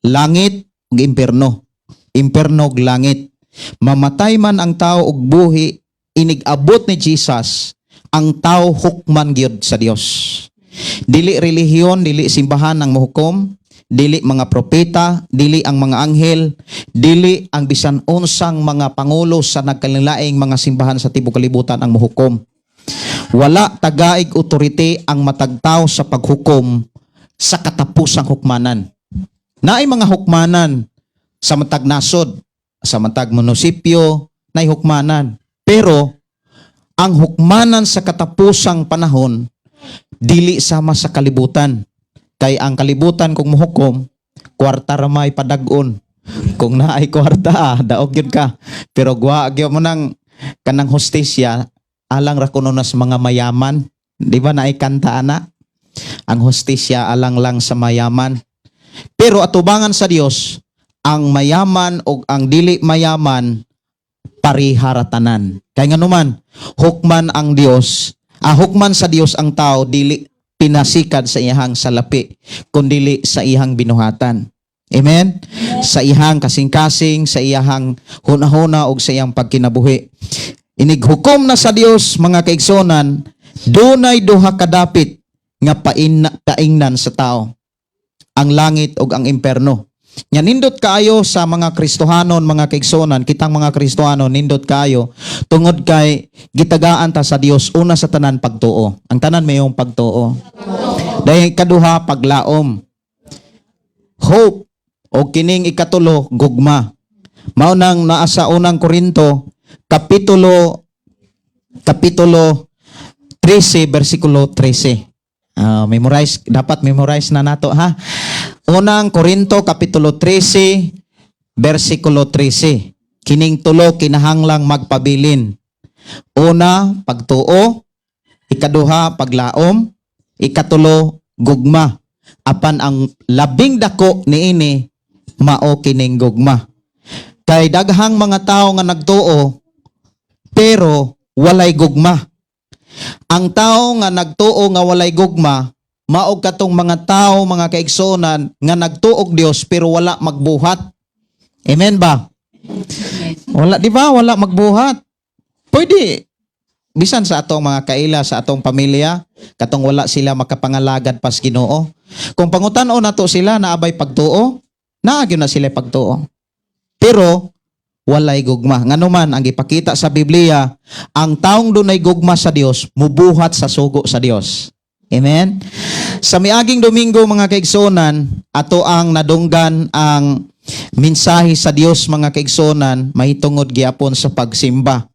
Langit ug imperno. Imperno ug langit. Mamatay man ang tao og buhi, inig-abot ni Jesus, ang tao hukman gyud sa Dios. Dili relihiyon, dili simbahan ang mohukom, dili mga propeta, dili ang mga anghel, dili ang bisan unsang mga pangulo sa nagkalainlaing mga simbahan sa tibuok kalibutan ang mohukom. Wala tagaig authority ang matag tao sa paghukom sa katapusang hukmanan. Naay mga hukmanan sa matag nasod, sa matag munisipyo, naay hukmanan. Pero ang hukmanan sa katapusang panahon, dili sama sa kalibutan. Kay ang kalibutan, kung mohukom, kwarta ra may padag-on. Kung naay kwarta, daog gyud ka. Pero gwa gyud mo nang kanang hustisya alang ra kuno na sa mga mayaman. Di ba naay kanta ana? Ang hustisya alang lang sa mayaman. Pero atubangan sa Dios, ang mayaman o ang dili mayaman, pareha ra tanan. Kay nganuman, hukman ang Dios, hukman sa Dios ang tao dili pinasikad sa iyahang salapi, kundili sa iyang binuhatan. Amen? Sa iyang kasing-kasing, sa iyang hunahuna ug sa iyang pagkinabuhi. Inighukom na sa Dios, mga kaigsonan, dunay duha ka dapit nga paingnan sa tao: ang langit ug ang imperno. Nya nindot kaayo sa mga Kristohanon, mga kaigsonan, kitang mga Kristohanon, nindot kaayo tungod kay gitagaan ta sa Dios, una sa tanan, pagtuo. Ang tanan mayong pagtuo. Dahil kaduha, paglaom. Hope o kining ikatulo, gugma. Mao nang naa sa Unang Korinto kapitulo 13 bersikulo 13. Memorize, dapat memorize na nato, ha. Unang Korinto kapitulo 13 bersikulo 13. Kining tulo kinahanglang magpabilin. Una, pagtuo; ikaduha, paglaom; ikatulo, gugma. Apan ang labing dako niini mao kining gugma. Kay daghang mga tao nga nagtuo pero walay gugma. Ang tao nga nagtuo nga walay gugma, mao katong mga tao, mga kaigsuonan, nga nagtuog Dios pero wala magbuhat. Amen ba? Wala, di ba? Wala magbuhat. Pwede bisan sa atong mga kaila, sa atong pamilya, katong wala sila makapangalagad pas Ginoo. Kung pangutan-on nato sila, naa bay pagtuo? Naa gyud na sila pagtuo. Pero walay gugma. Ngano man, ang gipakita sa Biblia, ang taong dunay gugma sa Dios, mubuhat sa sugo sa Dios. Amen? Sa miaging Domingo, mga kaigsuonan, ato ang nadunggan ang mensahe sa Dios, mga kaigsuonan, mahitungod gyapon sa pagsimba.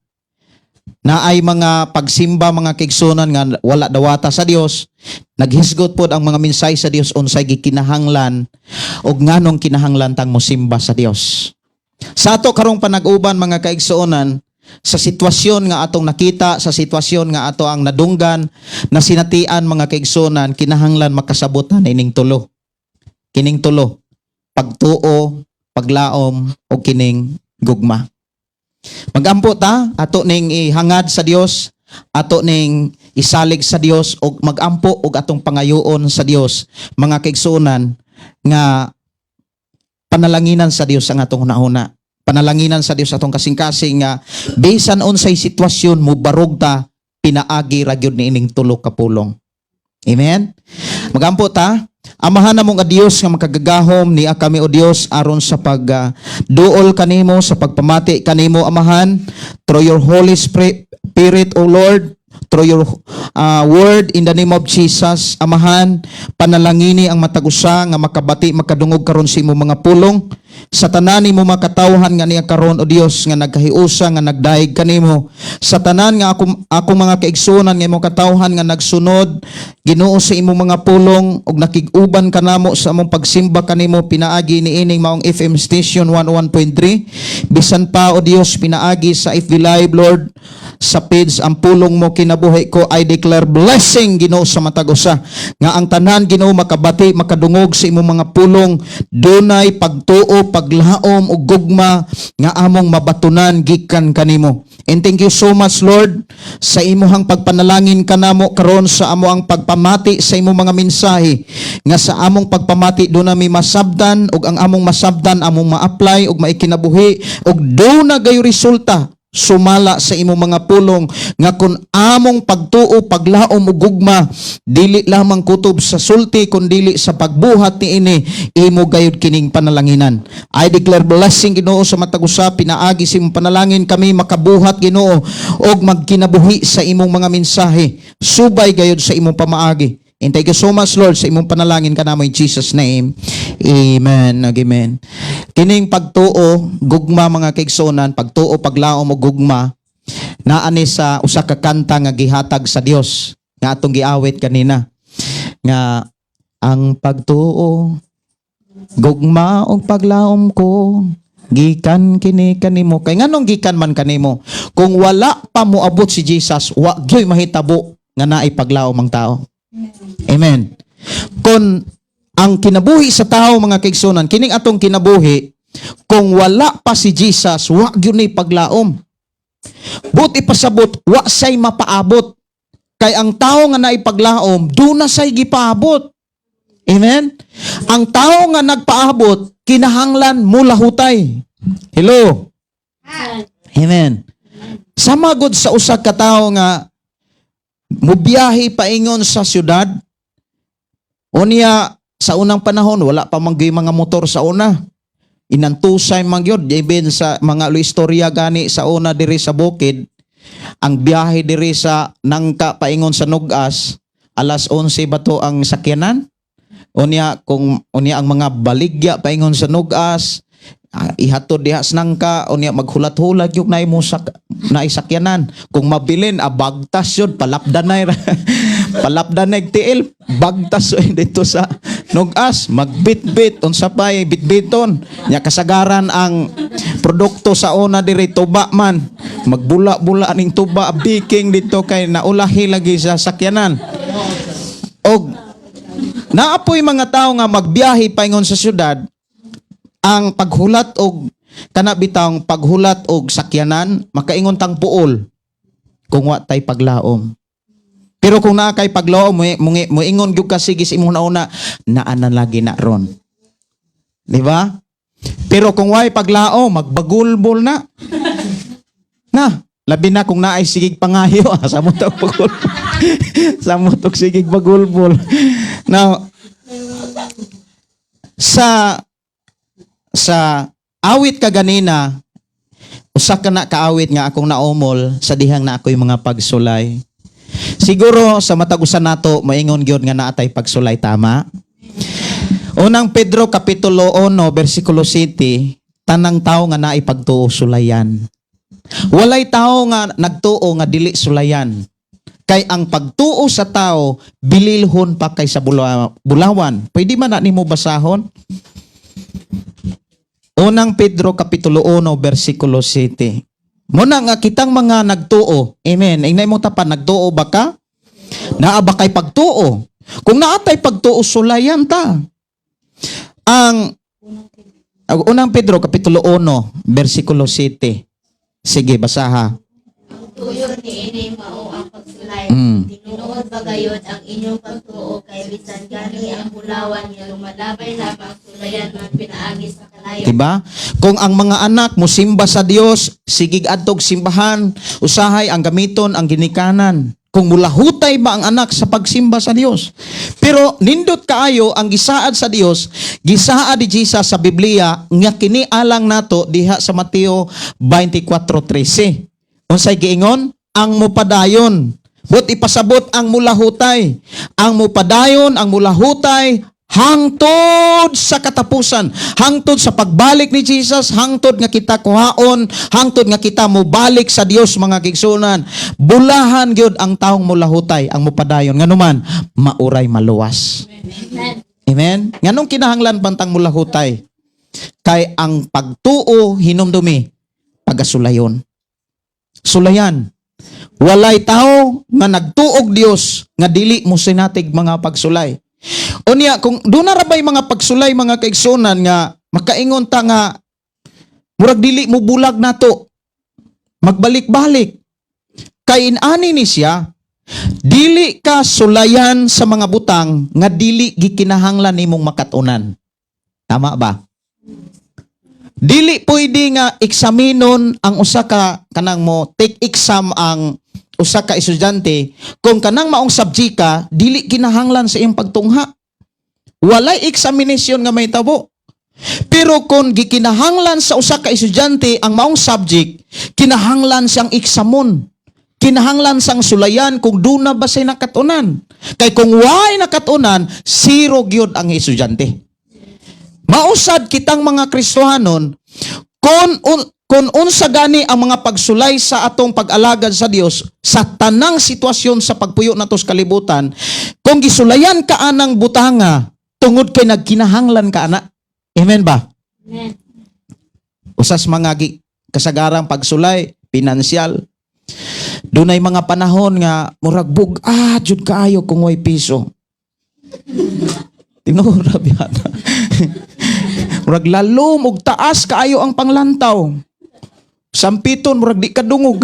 Naay mga pagsimba, mga kaigsuonan, nga wala dawata sa Dios. Naghisgot pod ang mga mensahe sa Dios unsay gikinahanglan ug nganong kinahanglan tang mosimba sa Dios. Sa ato karong panag-uban, mga kaigsuonan, sa sitwasyon nga atong nakita, sa sitwasyon nga ato ang nadunggan, na sinatian, mga kaigsuonan, kinahanglan makasabotan ining tulo. Kining tulo: pagtuo, paglaom, o kining gugma. Magampo ta, ato ning ihangad sa Dios, ato ning isalig sa Dios og magampo og atong pangayoon sa Dios, mga kaigsuonan, nga panalanginan sa Dios ang atong hunahuna. Panalanginan sa Dios atong kasing-kasing nga bisan unsay sitwasyon, mubarog ta pinaagi ra gyud niining tulo ka pulong. Amen. Magampo ta. Amahan namo nga Dios nga makagagahom, niya kami, o Dios, aron sa pag duol kanimo, sa pagpamati kanimo, Amahan, through your Holy Spirit, O Lord, through your word, in the name of Jesus. Amahan, panalangini ang matag usa nga makabati, makadungog karon sa imong mga pulong. Sa tanan nimo makatawhan nga niya karon, o Dios, nga nagkahiusa nga nagdayeg kanimo, sa tanan nga akong mga kaigsuonan nga imong katawhan nga nagsunod, Ginoo, sa imong mga pulong ug nakig-uban kanamo sa among pagsimba kanimo pinaagi niining maong FM station 101.3, bisan pa, o Dios, pinaagi sa FB Live, Lord, sa page Ang Pulong Mo Kinabuhi Ko. I declare blessing, Ginoo, sa matag usa nga ang tanan, Ginoo, makabati, makadungog sa imong mga pulong, dunay pagtuo, paglaom ug gugma nga among mabatunan gikan kanimo. And thank you so much, Lord, sa imuhang pagpanalangin kanamo karon sa amo ang pagpamati sa imong mga mensahe, nga sa among pagpamati duna mi masabdan, ug ang among masabdan among ma-apply ug maikinabuhi, ug duna gayo resulta sumala sa imong mga pulong, nga kung among pagtuo, paglaom ug gugma dili lamang kutob sa sulti kun dili sa pagbuhat niini, imo gayud kining panalanginan. I declare blessing, Ginoo, sa matag usa. Pinaagi sa imong panalangin kami makabuhat, Ginoo, og magkinabuhi sa imong mga mensahe subay gayud sa imong pamaagi. And thank you so much, Lord, sa imong panalangin kanamo in Jesus' name. Amen. Amen. Kining pagtuo, gugma, mga kaigsuonan, pagtuo, paglaom o gugma, naa ni sa usa ka kanta nga gihatag sa Dios nga atong giawit kanina nga ang pagtuo, gugma ug paglaom ko gikan kini kanimo. Kay nganong gikan man kanimo? Kung wala pa moabot si Jesus, wa gyoy mahitabo nga naay paglaom ang tao. Amen. Kung ang kinabuhi sa tao, mga kaigsuonan, kining atong kinabuhi, kung wala pa si Jesus, wa gyud ni paglaom. Buot ipasabot, wa say mapaabot. Kay ang tao nga naipaglaom, duna say gipaabot. Amen? Ang tao nga nagpaabot, kinahanglan mulahutay. Hello? Amen. Sama gud sa usa ka tawo nga mubiyahe paingon sa syudad. Unya sa unang panahon wala pa man gyud mga motor sa una. Inantusay man gyud, even sa mga istorya gani sa una diri sa bukid, ang biyahe diri sa Nangka paingon sa Nugas, alas 11 ba to ang sakyanan? Unya kung unya ang mga baligya paingon sa Nugas, ihatod diha sa Nangka, unya maghulat-hulat yung naay mo sak naay sakyanan. Kung mabilin, bagtas yun, palapdanay palapdanay tiil, bagtas yun dito sa Nugas, magbitbit unsa pay bitbiton. Nya kasagaran ang produkto sa una diri tuba man. Magbula-bula ning tuba biking dito kay naulahi lagi sa sakyanan. Og naapoy mga tao nga magbiyahe paingon sa syudad, ang paghulat og kana bitawng paghulat og sakyanan, makaingon tang puol kung wa tay paglaom. Pero kung naa kay paglaom, mo ingon gyud ka sige sa imong nauna, naa na lagi na ron. Di ba? Pero kung way paglaom, magbagulbol na. Na, labi na kung naay sigig pangayo, sa mo tog bagulbol. Sa mo tog sigig bagulbol. Now, sa awit kaganina, usa ka na kaawit nga akong naumol sa dihang na ako'y mga pagsulay. Siguro sa matag usa nato maingon gyud nga naatay pagsulay, tama? Unang Pedro kapitulo 1 bersikulo 7, tanang tao nga naay pagtuo sulayan. Walay tao nga nagtuo nga dili sulayan. Kay ang pagtuo sa tao bililhon pa kay sa bulawan. Pwede man na nimo basahon? Unang Pedro kapitulo 1 bersikulo 7. Muna nga kitang mga nagtuo. Amen. Ingay mo tapan, nagtuo ba ka? Naa ba kay pagtuo? Kung naatay pagtuo, sulayan ta. Ang Unang Pedro kapitulo 1 bersikulo 7. Sige, basaha. Ang tuyo niini mao ang pagsulay. Tinuod ba gayod ang inyong pagtuo kay bisan gani ang bulawan nga lumalabay lamang sulayan man pinaagi sa kalayo? Diba? Kung ang mga anak musimba sa Dios, sigig adtog simbahan, usahay ang gamiton ang ginikanan. Kung mulahutay ba ang anak sa pagsimba sa Dios. Pero nindot kaayo ang gisaad sa Dios, gisaad ni Jesus sa Biblia nga kini alang nato diha sa Mateo 24:13. Unsay giingon? Ang mupadayon. But ipasabot ang mulahutay. Ang mupadayon, ang mulahutay, Hangtod sa katapusan, hangtod sa pagbalik ni Jesus, hangtod nga kita kuhaon, hangtod nga kita mobalik sa Dios, mga kaigsuonan. Bulahan gyud ang taong mulahutay, ang mupadayon. Nganuman, mauray maluwas. Amen. Amen? Nganong kinahanglan bantang mulahutay? Kay ang pagtuo, hinumdumi, pagasulayon. Sulayan. Walay tao nga nagtuog Dios nga dili mo sinatig mga pagsulay. Unya, kung duna ra bay mga pagsulay, mga kaigsunan, nga makaingon ta nga murag dili mo bulag nato, magbalik-balik. Kay inani ni siya, dili ka sulayan sa mga butang nga dili gikinahanglan nimong makatunan. Tama ba? Dili pwede nga eksaminon ang usa ka, kanang mo take exam ang usa ka estudyante, kung kanang maong subject dili kinahanglan sa iyong pagtungha. Walay examination nga mahitabo. Pero kung gikinahanglan sa usa ka estudyante ang maong subject, kinahanglan siyang eksamon. Kinahanglan siyang sulayan kung duna ba siya nakatunan. Kay kung way nakatunan, zero gyud ang estudyante. Mausad kitang mga Kristohanon, kung unsa gani ang mga pagsulay sa atong pag-alagad sa Dios sa tanang sitwasyon sa pagpuyo nato sa kalibutan, kung gisulayan ka anang butanga tungod kay nagkinahanglan ka ana. Amen ba? Amen. Usas mga kasagarang pagsulay, pinansyal. Dunay mga panahon nga murag bug-at jud kaayo kung way piso. Tinuod ra biya na. Murag lalom og taas kaayo ang panglantaw. Sampiton murag di kadungog.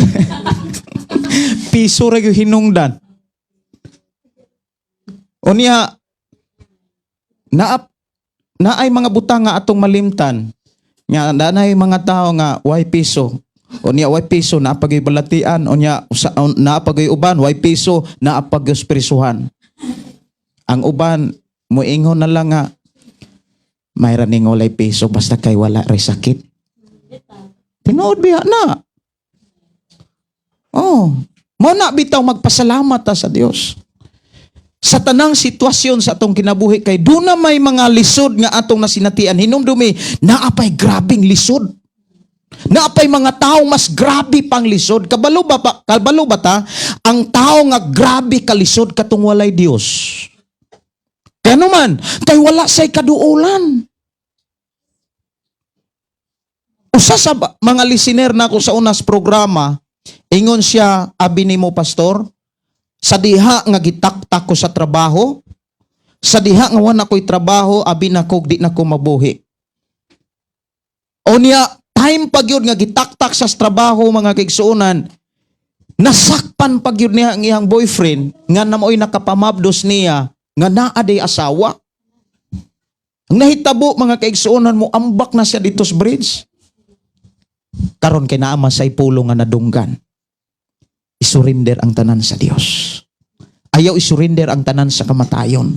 Piso ra gyud hinungdan. Unya, naay mga butang nga atong malimtan nga naay mga tao nga way piso. Unya, way piso, naa pa gyud balatian. Unya, naa pa gyud uban, way piso, naa pa gyud prisuhan. Ang uban moingon na lang nga mayra ning walay piso, basta kay wala ray sakit. Tinuod biya na. Oh, mo na bitaw magpasalamat ta sa Dios sa tanang sitwasyon sa atong kinabuhi, kay duna may mga lisod nga atong nasinatian. Hinumdumi, naapay grabing lisod, naapay mga tao mas grabe pang lisod. Kabalo ba ta ang tao nga grabe kalisod katong walay Dios? Kano man kay wala say kaduolan. Usa sa mga listener nako sa unas programa, ingon siya, "Abi nimo, pastor, sa diha nga gitaktak ko sa trabaho, sa diha nga wala ko'y trabaho, abi nako di na ko mabuhi." Unya, time pa gyud nga gitaktak sa trabaho, mga kaigsuonan, nasakpan pa gyud niya ang iyang boyfriend nga namoy nakapamabdos niya nga naa day asawa. Ang nahitabo, mga kaigsuonan, mo ambak na siya dito sa bridge. Karon kay naa man say pulong nga nadunggan. Isurrender ang tanan sa Dios. Ayaw isurrender ang tanan sa kamatayon.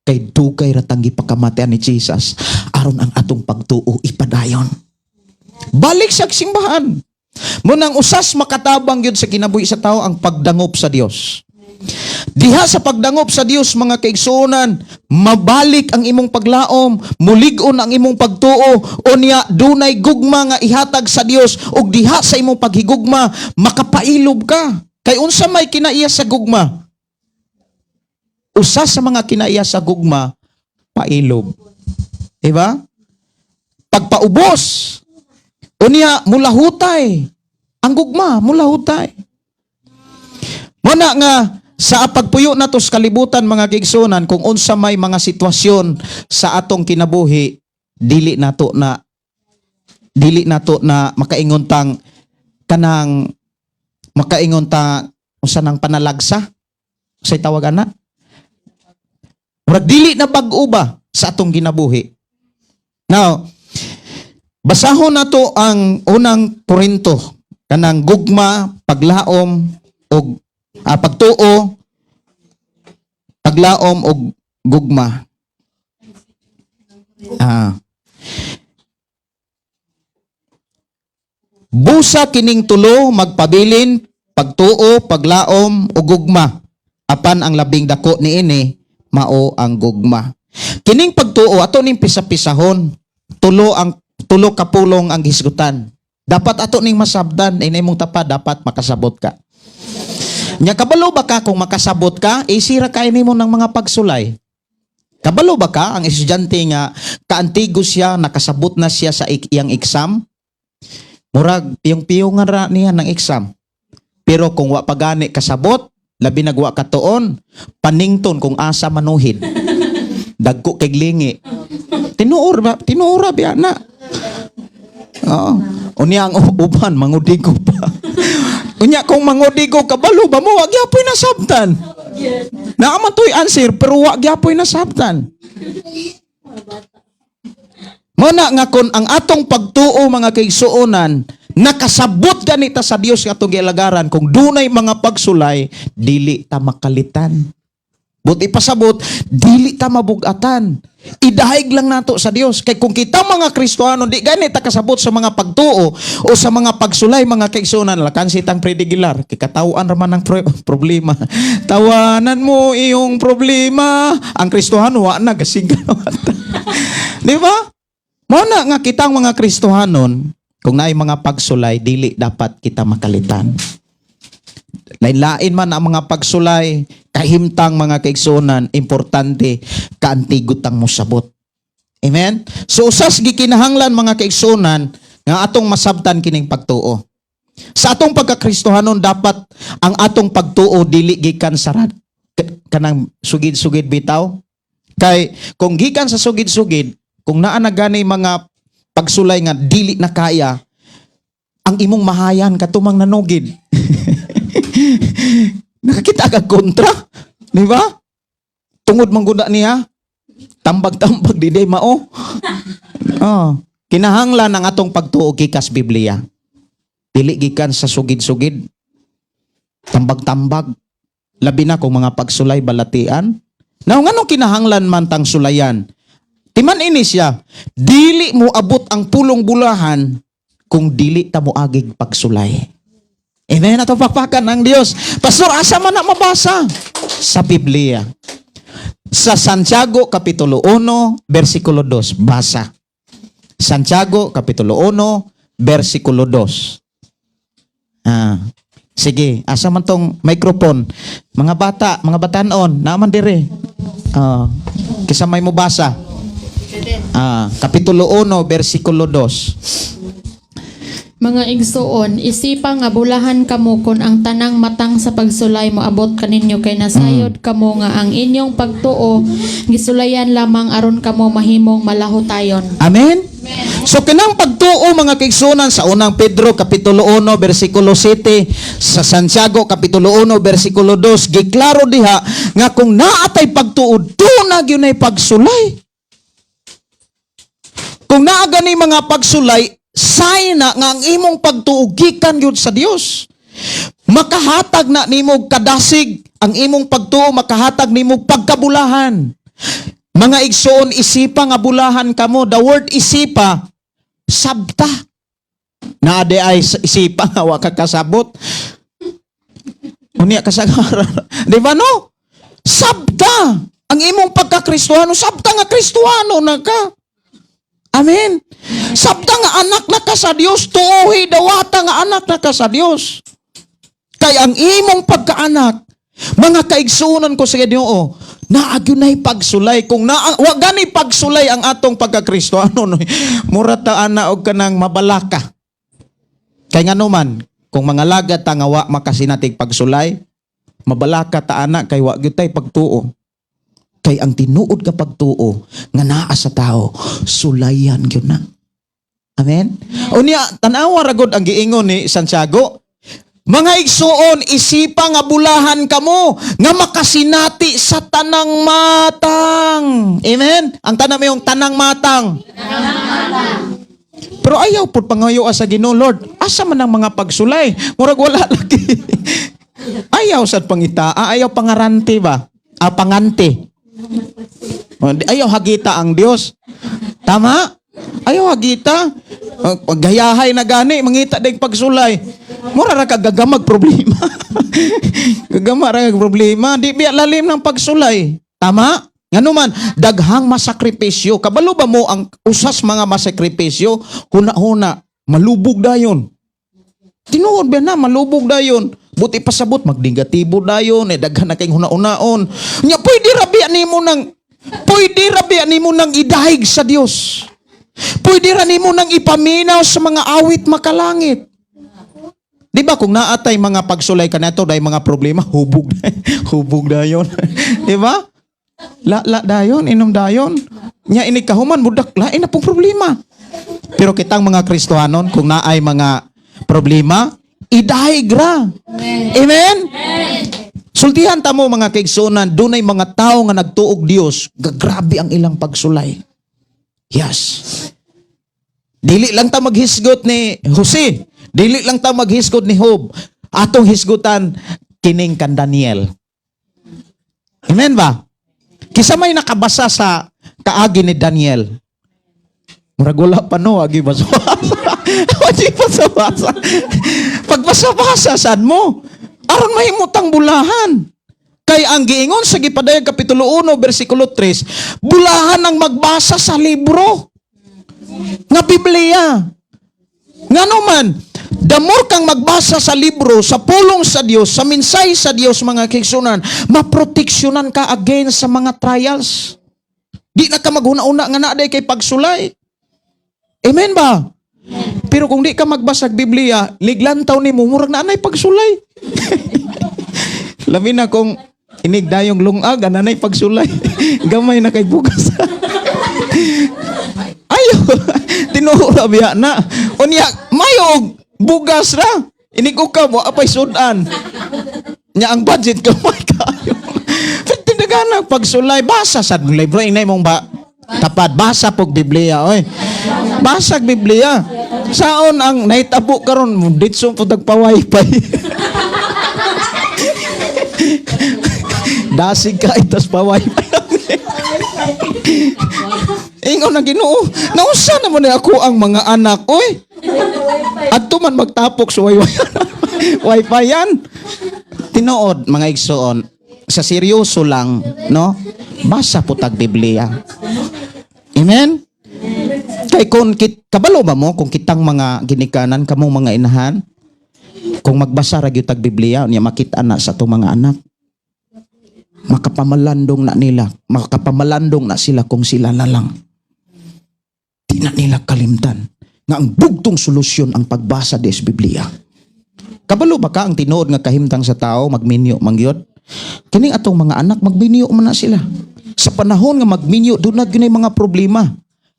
Kay dugay ra tang gipakamatayan ni Jesus aron ang atong pagtuo ipadayon. Balik sa simbahan. Munang usas makatabang yun sa kinabuhi sa tao ang pagdangop sa Dios. Diha sa pagdangop sa Dios, mga kaigsuonan, mabalik ang imong paglaom, mulig-on ang imong pagtuo, unya dunay gugma nga ihatag sa Dios, ug diha sa imong paghigugma makapailob ka. Kay unsa may kinaiya sa gugma? Usa sa mga kinaiya sa gugma, pailob. Diba? Pagpaubos. Unya mulahutay. Ang gugma mulahutay. Muna nga sa pagpuyo nato sa kalibutan, mga kaigsuonan, kung unsa may mga sitwasyon sa atong kinabuhi, dili nato na makaingon tang kanang makaingon ta usa nang panalagsa say tawag ana, murag dili na bag-o ba sa atong kinabuhi. Now, basahon nato ang Unang Korinto, kanang gugma, paglaom og pagtuo, paglaom og gugma. Busa kining tulo magpabilin, pagtuo, paglaom ug gugma. Apan ang labing dako niini mao ang gugma. Kining pagtuo ato ning pisa-pisahon. Tulo ang tulo ka pulong ang hisgutan. Dapat ato ning masabdan, inay mong tapa dapat makasabot ka. Nya kabalo ba ka kung makasabot ka, isira kay nimo ng mga pagsulay. Kabalo ba ka ang estudyante nga kaantigo siya, nakasabot na siya sa iyang exam? Murag piyong-piyong nga ra niya ng exam. Pero kung wa pa gani kasabot, labi nagwa katuon, panington kung asa manuhid. Dagko kay lingi. Tinuor ba? Tinuora biya na. Oo. Unya ang uban mangudigo pa. Unya kung mangudigo kabalo ba mo wa gyapoy nasabtan. Naa man to'y answer pero wa gyapoy nasabtan. Mao na nga kon ang atong pagtuo, mga kaigsuonan, nakasabot ganita sa Dios nga atong gialagaran, kung dunay mga pagsulay, dili ta makalitan. Buti pasabot, dili ta mabugatan. Idahig lang nato sa Dios. Kay kung kita mga Kristohano di gani ta kasabot sa mga pagtuo o sa mga pagsulay, mga kaigsuonan, lakan sitang predigilar, kay katawhan ra man ang problema. Tawanan mo iyong problema. Ang Kristohano wa na gasigaw. Di ba? Mao na nga kitang mga Kristohanon, kung naay mga pagsulay, dili dapat kita makalitan. Lain-lain man ang mga pagsulay, kahimtang, mga kaigsuonan, importante kaantigutang mosabot. Amen? So usas gikinahanglan, mga kaigsuonan, nga atong masabtan kining pagtuo. Sa atong pagkakristohanon dapat ang atong pagtuo dili gikan sa kanang sugid-sugid bitaw. Kay kung gikan sa sugid-sugid, kung naa na gani mga pagsulay nga dili na kaya, ang imong mahayan katumang nanugid. Nakakita ka kontra, di ba? Tungod man gud na niya, tambag-tambag di day mao. Oh, kinahanglan ang atong pagtuo gikas Biblia. Dili gikan sa sugid-sugid. Tambag-tambag. Labi na kung mga pagsulay balatian. Now, nganong kinahanglan man tang sulayan? Timan ini siya, dili mo abot ang pulong bulahan kung dili ta mo agig pagsulay. Amen. Ato pakpakan ang Dios. Pastor, asa man na mabasa? Sa Biblia. Sa Santiago Kapitulo 1, versikulo 2. Basa. Santiago Kapitulo 1, versikulo 2. Ah. Sige, asa man tong microphone? Mga bata, mga batanon, naman dire. Ah, kisa may mobasa. Ah, Kapitulo 1, versikulo 2. Mga igsuon, isipa nga bulahan kamo kon ang tanang matang sa pagsulay moabot kaninyo kay nasayod kamo nga ang inyong pagtuo gisulayan lamang aron kamo mahimong malahutayon. Amen? So kinang pagtuo, mga kaigsuonan, sa Unang Pedro Kapitulo 1 versikulo 7, sa Santiago Kapitulo 1 versikulo 2, giklaro diha nga kung naatay pagtuo, duna gyud nay pagsulay. Kung naa gani mga pagsulay, sign na nga ang imong pagtuo gikan gyud sa Dios. Makahatag na nimo kadasig ang imong pagtuo, makahatag nimo pagkabulahan. Mga igsoon, isipa nga bulahan kamo. The word isipa, sabta. Naa di ay isipa nga wa ka kasabot. Unya kasagaran. Di ba no? Sabta. Ang imong pagkakristuhano, sabta nga Kristuhano na ka. Amen. Sabta nga anak na ka sa Dios, tuohi dawata nga anak na ka sa Dios. Kay ang imong pagkaanak, mga kaigsuonan ko sa Ginoo, naa gyud pagsulay. Kung naa wa gani pagsulay ang atong pagkakristohano, no, mura ta ana og kanang mabalaka. Kay ngano man, kung mga laga ta nga wa makasinatig pagsulay, mabalaka ta ana kay wa gyud tay pagtuo. Kay ang tinuod ka pagtuo nga naa sa tao, sulayan gyud na. Amen. Unya tan-awa ra gud ang giingon ni Santiago. Mga igsuon, isipa nga bulahan kamo nga makasinati sa tanang matang. Amen? Ang tanang mayong tanang matang. Pero ayaw pud pangayo sa Ginoo, Lord. Asa man ang mga pagsulay? Murag wala lagi. Ayaw sad pangita, ayaw pangarante ba? Ah, pangante. Oh, ayaw hagita ang Dios. Tama? Ayaw hagita. Paghayahay na gani, mangita ding pagsulay. Mura ra ka gagamag problema. Gagama ra kag problema. Di biya lalim ng pagsulay. Tama? Ngano man, daghang masakripisyo. Kabalo ba mo ang usas mga masakripisyo? Huna-huna, malubog dayon. Tinuod ba na, malubog dayon. Buti pasabot, magnegatibo dayon, eh, daghan na kayong huna-hunaon. Nya, pwede ra biya nimo nang idahig sa Dios. Pwede ra nimo nang ipaminaw sa mga awit makalangit. Di ba kung naatay mga pagsulay kanato dahil mga problema, hubog hubog dayon. Di ba? La la dayon, inom dayon. Nya ini kahuman mudak lain na pong problema. Pero kitang mga Kristohanon, kung naay mga problema, idahig ra. Amen. Sultihan ta mo, mga kaigsunan, dunay mga tao nga nagtuog Dios, gagrabe ang ilang pagsulay. Yes. Dili lang ta maghisgot ni Jose. Dili lang ta maghisgot ni Job. Atong hisgutan kining kan Daniel. Amen ba? Kisa may nakabasa sa kaagi ni Daniel. Murag wala pa, no, agi basa-basa. Agi basa-basa. Pagbasa-basa sad mo, aron mahimutang bulahan. Kay ang giingon sa gipadayag kapitulo 1 bersikulo 3, bulahan ang magbasa sa libro nga Biblia. Ngano man, the more kang magbasa sa libro, sa pulong sa Dios, sa minsay sa Dios, mga kaigsunan, maproteksyonan ka against sa mga trials. Di na ka maghuna-una nga naa kay pagsulay. Amen ba? Pero kung di ka magbasa og Biblia, liglantaw nimo murag naa nay pagsulay. Labi na kung inig dayong lungag, ananay pagsulay. Gamay na kay bugas. Ayo, tinuod ra biya na. Unya, mayo og bugas ra. Inig ka wa pay sudan. Nya ang budget gamay kayo. Pero tinagana pagsulay, basa sad mong libro inay mong ba tapad basa pog Biblia, oy. Basag Biblia. Saon ang nahitabo karon ditso po tagpa-wifi. Dasig ka itas pa wifi. Ingon ang Ginoo, nausa naman ni ako ang mga anak, oy. Adto man magtapok sa wifi. Wifi yan. Tinuod, mga igsoon, sa seryoso lang, no? Basa po tag Biblia. Amen? Kay kung kit, kabalo ba mo kung kitang mga ginikanan, kamong mga inahan, kung magbasa ra gyud tag Biblia, unya makita na sa atong mga anak. Makapamalandong na nila, makapamalandong na sila kung sila na lang. Di na nila kalimtan nga ang bugtong solusyon ang pagbasa des Biblia. Kabalo ba ka ang tinuod nga kahimtang sa tao magminyo mangyod? Kining atong mga anak magminyo man na sila. Sa panahon nga magminyo, doon na gyud mga problema.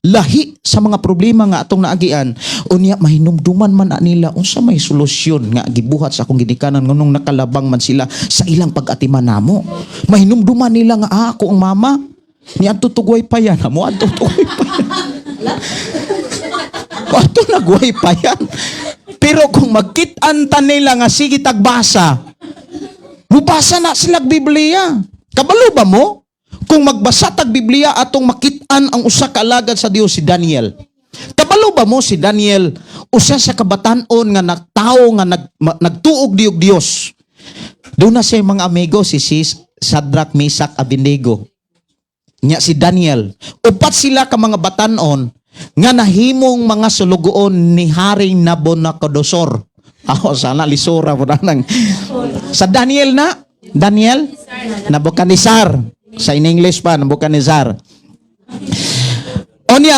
Lahi sa mga problema nga atong naagian, unya mahinumduman man na nila unsa may solusyon nga gibuhat sa akong ginikanan nganong nakalabang man sila sa ilang pag-atiman namo. Mahinumduman nila nga ako ang mama ni adto tug wifi yan, amo adto tug wifi. Ato nag-wifi yan. Pero kung magkit-an ta nila nga sige tagbasa, mubasa na sila Biblia. Kabalo ba mo? Kung magbasa tag Biblia atong makit-an ang usa ka alagad sa Dios, si Daniel. Kabalo ba mo si Daniel usa sa kabatan-on nga nagtawo nga nagtuog diyog Dios. Doon na siya mga amigo si Shadrach, Meshach, Abednego. Nya si Daniel. Upat sila ka mga batan-on nga nahimong mga sulugoon ni Haring Nabucodonosor. Ako sana lisura po na nang. Sa Daniel na, Daniel Nebuchadnezzar. Sa in English pa, Nebuchadnezzar. Onya,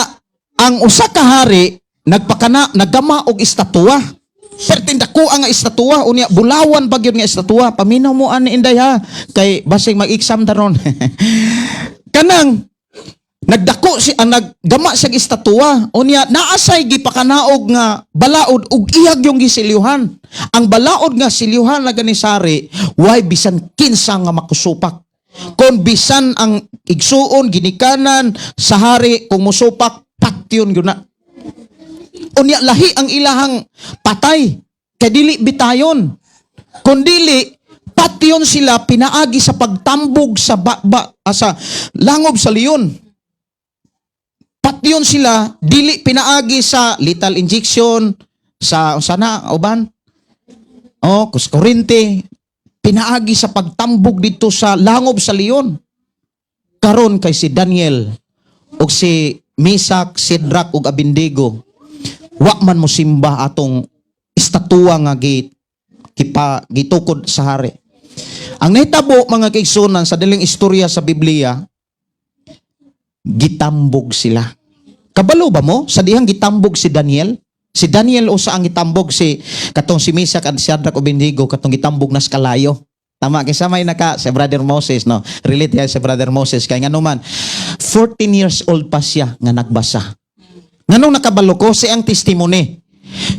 ang usa ka hari nagpakana nagama og estatwa. Perting dako ang estatwa, unya bulawan pa gyud nga estatwa. Paminaw mo ani, Inday, ha, kay basig mag-exam taron. Kanang nagdako si ang naggama siya estatwa. Unya naasay gipakanaog nga balaod ug iyag yung gisilyuhan. Ang balaod nga silyuhan na ganisari, way bisan kinsa nga makusupak. Kung bisan ang igsuon ginikanan sa hari kung musupak, patyon gyud na. Unya lahi ang ilahang patay kay dili bitayon. Kung dili patyon sila pinaagi sa pagtambog sa ba, sa langob sa leon. Patyon sila dili pinaagi sa lethal injection, sa sana uban oh kus kurente, pinaagi sa pagtambog dito sa langob sa leon. Karon kay si Daniel ug si Misak, Sidrak ug Abindigo wa man mo simba atong estatwa nga gi kipa gitukod sa hari. Ang nahitabo, mga kaigsunan, sa daling istorya sa Biblia, gitambog sila. Kabalo ba mo sa dihang gitambog si Daniel? Si Daniel usa ang gitambog, si katong si Misak at Shadrach, Abednego, katong gitambog nas kalayo. Tama kaysa may naka si Brother Moses, no? Relate yan si Brother Moses kay nganuman 14 years old pa siya nga nagbasa. Nganong nakabalo ko si ang testimony.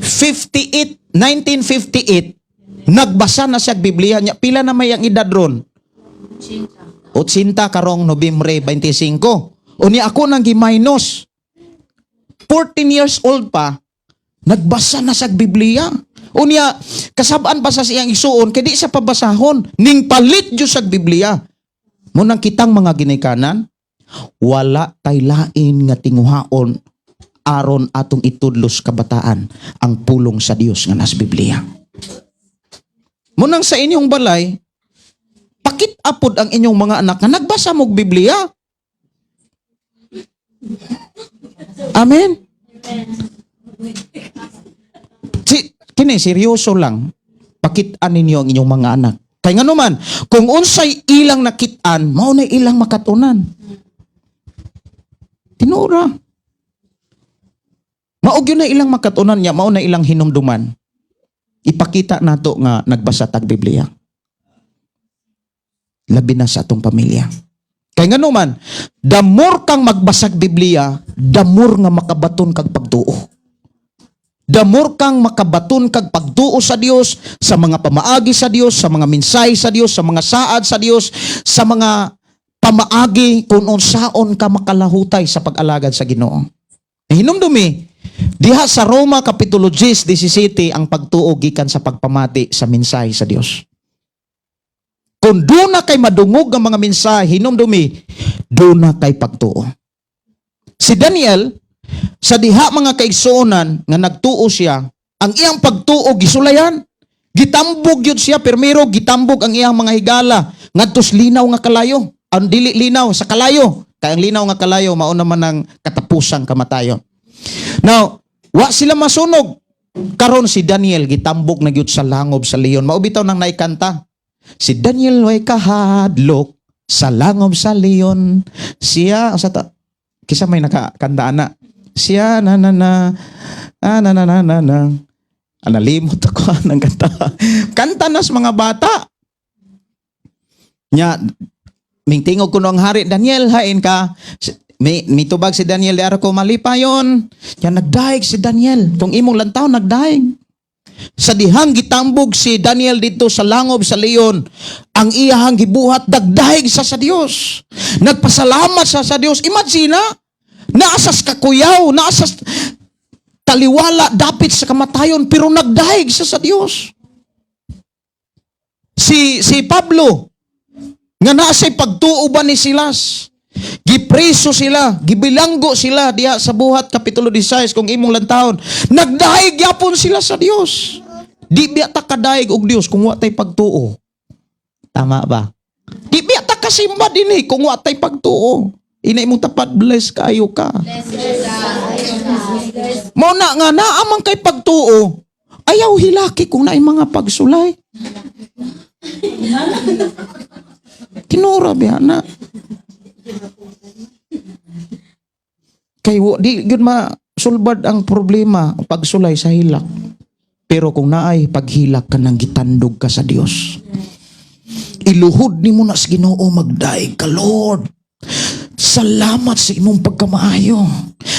58 1958 nagbasa na siya og Biblia niya. Pila na may ang edad ron? 80 karong Nobyembre 25. Unya ako nang gi-minus. 14 years old pa, nagbasa na sa Biblia. Unya, kasabaan pa sa siyang isuon, kay di siya pabasahon. Ning palit jud sa Biblia. Munang kitang mga ginikanan, wala tay lain nga tinguhaon aron atong itudlos kabataan ang pulong sa Dios nga nas Biblia. Munang sa inyong balay, pakit-apod ang inyong mga anak nga nagbasa mog Biblia. Amen. Si, kini seryoso lang. Pakit-an ninyo ang inyong mga anak. Kay nganuman, kung unsay ilang nakit-an, mao na ilang makatunan. Tinuora. Mao gyud na ilang makatunan niya, mao na ilang hinumduman. Ipakita nato nga nagbasa tag Biblia. Labi na sa atong pamilya. Kay nganuman, the more kang magbasag Biblia, the more nga makabaton kag pagtuo. The more kang makabaton kag pagtuo sa Dios, sa mga pamaagi sa Dios, sa mga mensahe sa Dios, sa mga saad sa Dios, sa mga pamaagi kung unsaon ka makalahutay sa pag-alagad sa Ginoo. Hinumdumi, diha sa Roma Kapitulo 10, 17, ang pagtuo gikan sa pagpamati sa mensahe sa Dios. Kung duna kay madungog ang mga mensahe, hinumdumi, duna kay pagtuo. Si Daniel, sa diha, mga kaigsuonan, nga nagtuo siya, ang iyang pagtuo gisulayan. Gitambog yun siya, pirmiro gitambog ang iyang mga higala ngadtos linaw nga kalayo. Ang dili linaw sa kalayo. Kay ang linaw nga kalayo mao naman ang katapusang kamatayon. Now, wa sila masunog. Karon si Daniel gitambog na gyud sa langob sa leon. Mao bitaw nang naikanta. Si Daniel way kahadlok sa langob sa leon. Siya sa ta, kisa may nakakanta na. Siya na na na ah, na na na na na. Ah, nalimot ako ng kanta. Kanta nas mga bata. Nya, mingtingog kuno ang hari, "Daniel, hain ka?" May mitubag si Daniel, "Di ko malipayon." Nya nagdaig si Daniel. Kung imong lantaw, nagdaig. Sa dihang gitambog si Daniel dito sa langob sa leon, ang iyahang gibuhat, dagdaig sa Dios. Nagpasalamat sa Dios. Imagine na, naasas kakuyaw, naasas taliwala, dapit sa kamatayon, pero nagdaig siya sa Dios. Si Pablo, nga naa say pagtuo ba ni Silas, gipreso sila, gibilanggo sila diha sa Buhat Kapitulo 16 kung imong lantawon. Nagdaig gyapon sila sa Dios. Di biya ta kadaig og Dios kung wa tay pagtuo. Tama ba? Di biya ta kasimba dinhi kung wa tay pagtuo. Ina imong tapat, bless kaayo ka. Mao na nga naa man kay pagtuo, ayaw hilaki kung naay mga pagsulay. Tinura biya na. Kay di gyud masulbad ang problema ang pagsulay sa hilak. Pero kung naay paghilak ka nang gitandog ka sa Dios. Iluhod nimo na sa Ginoo, magdaig ka, "Lord. Salamat sa imong pagkamaayo.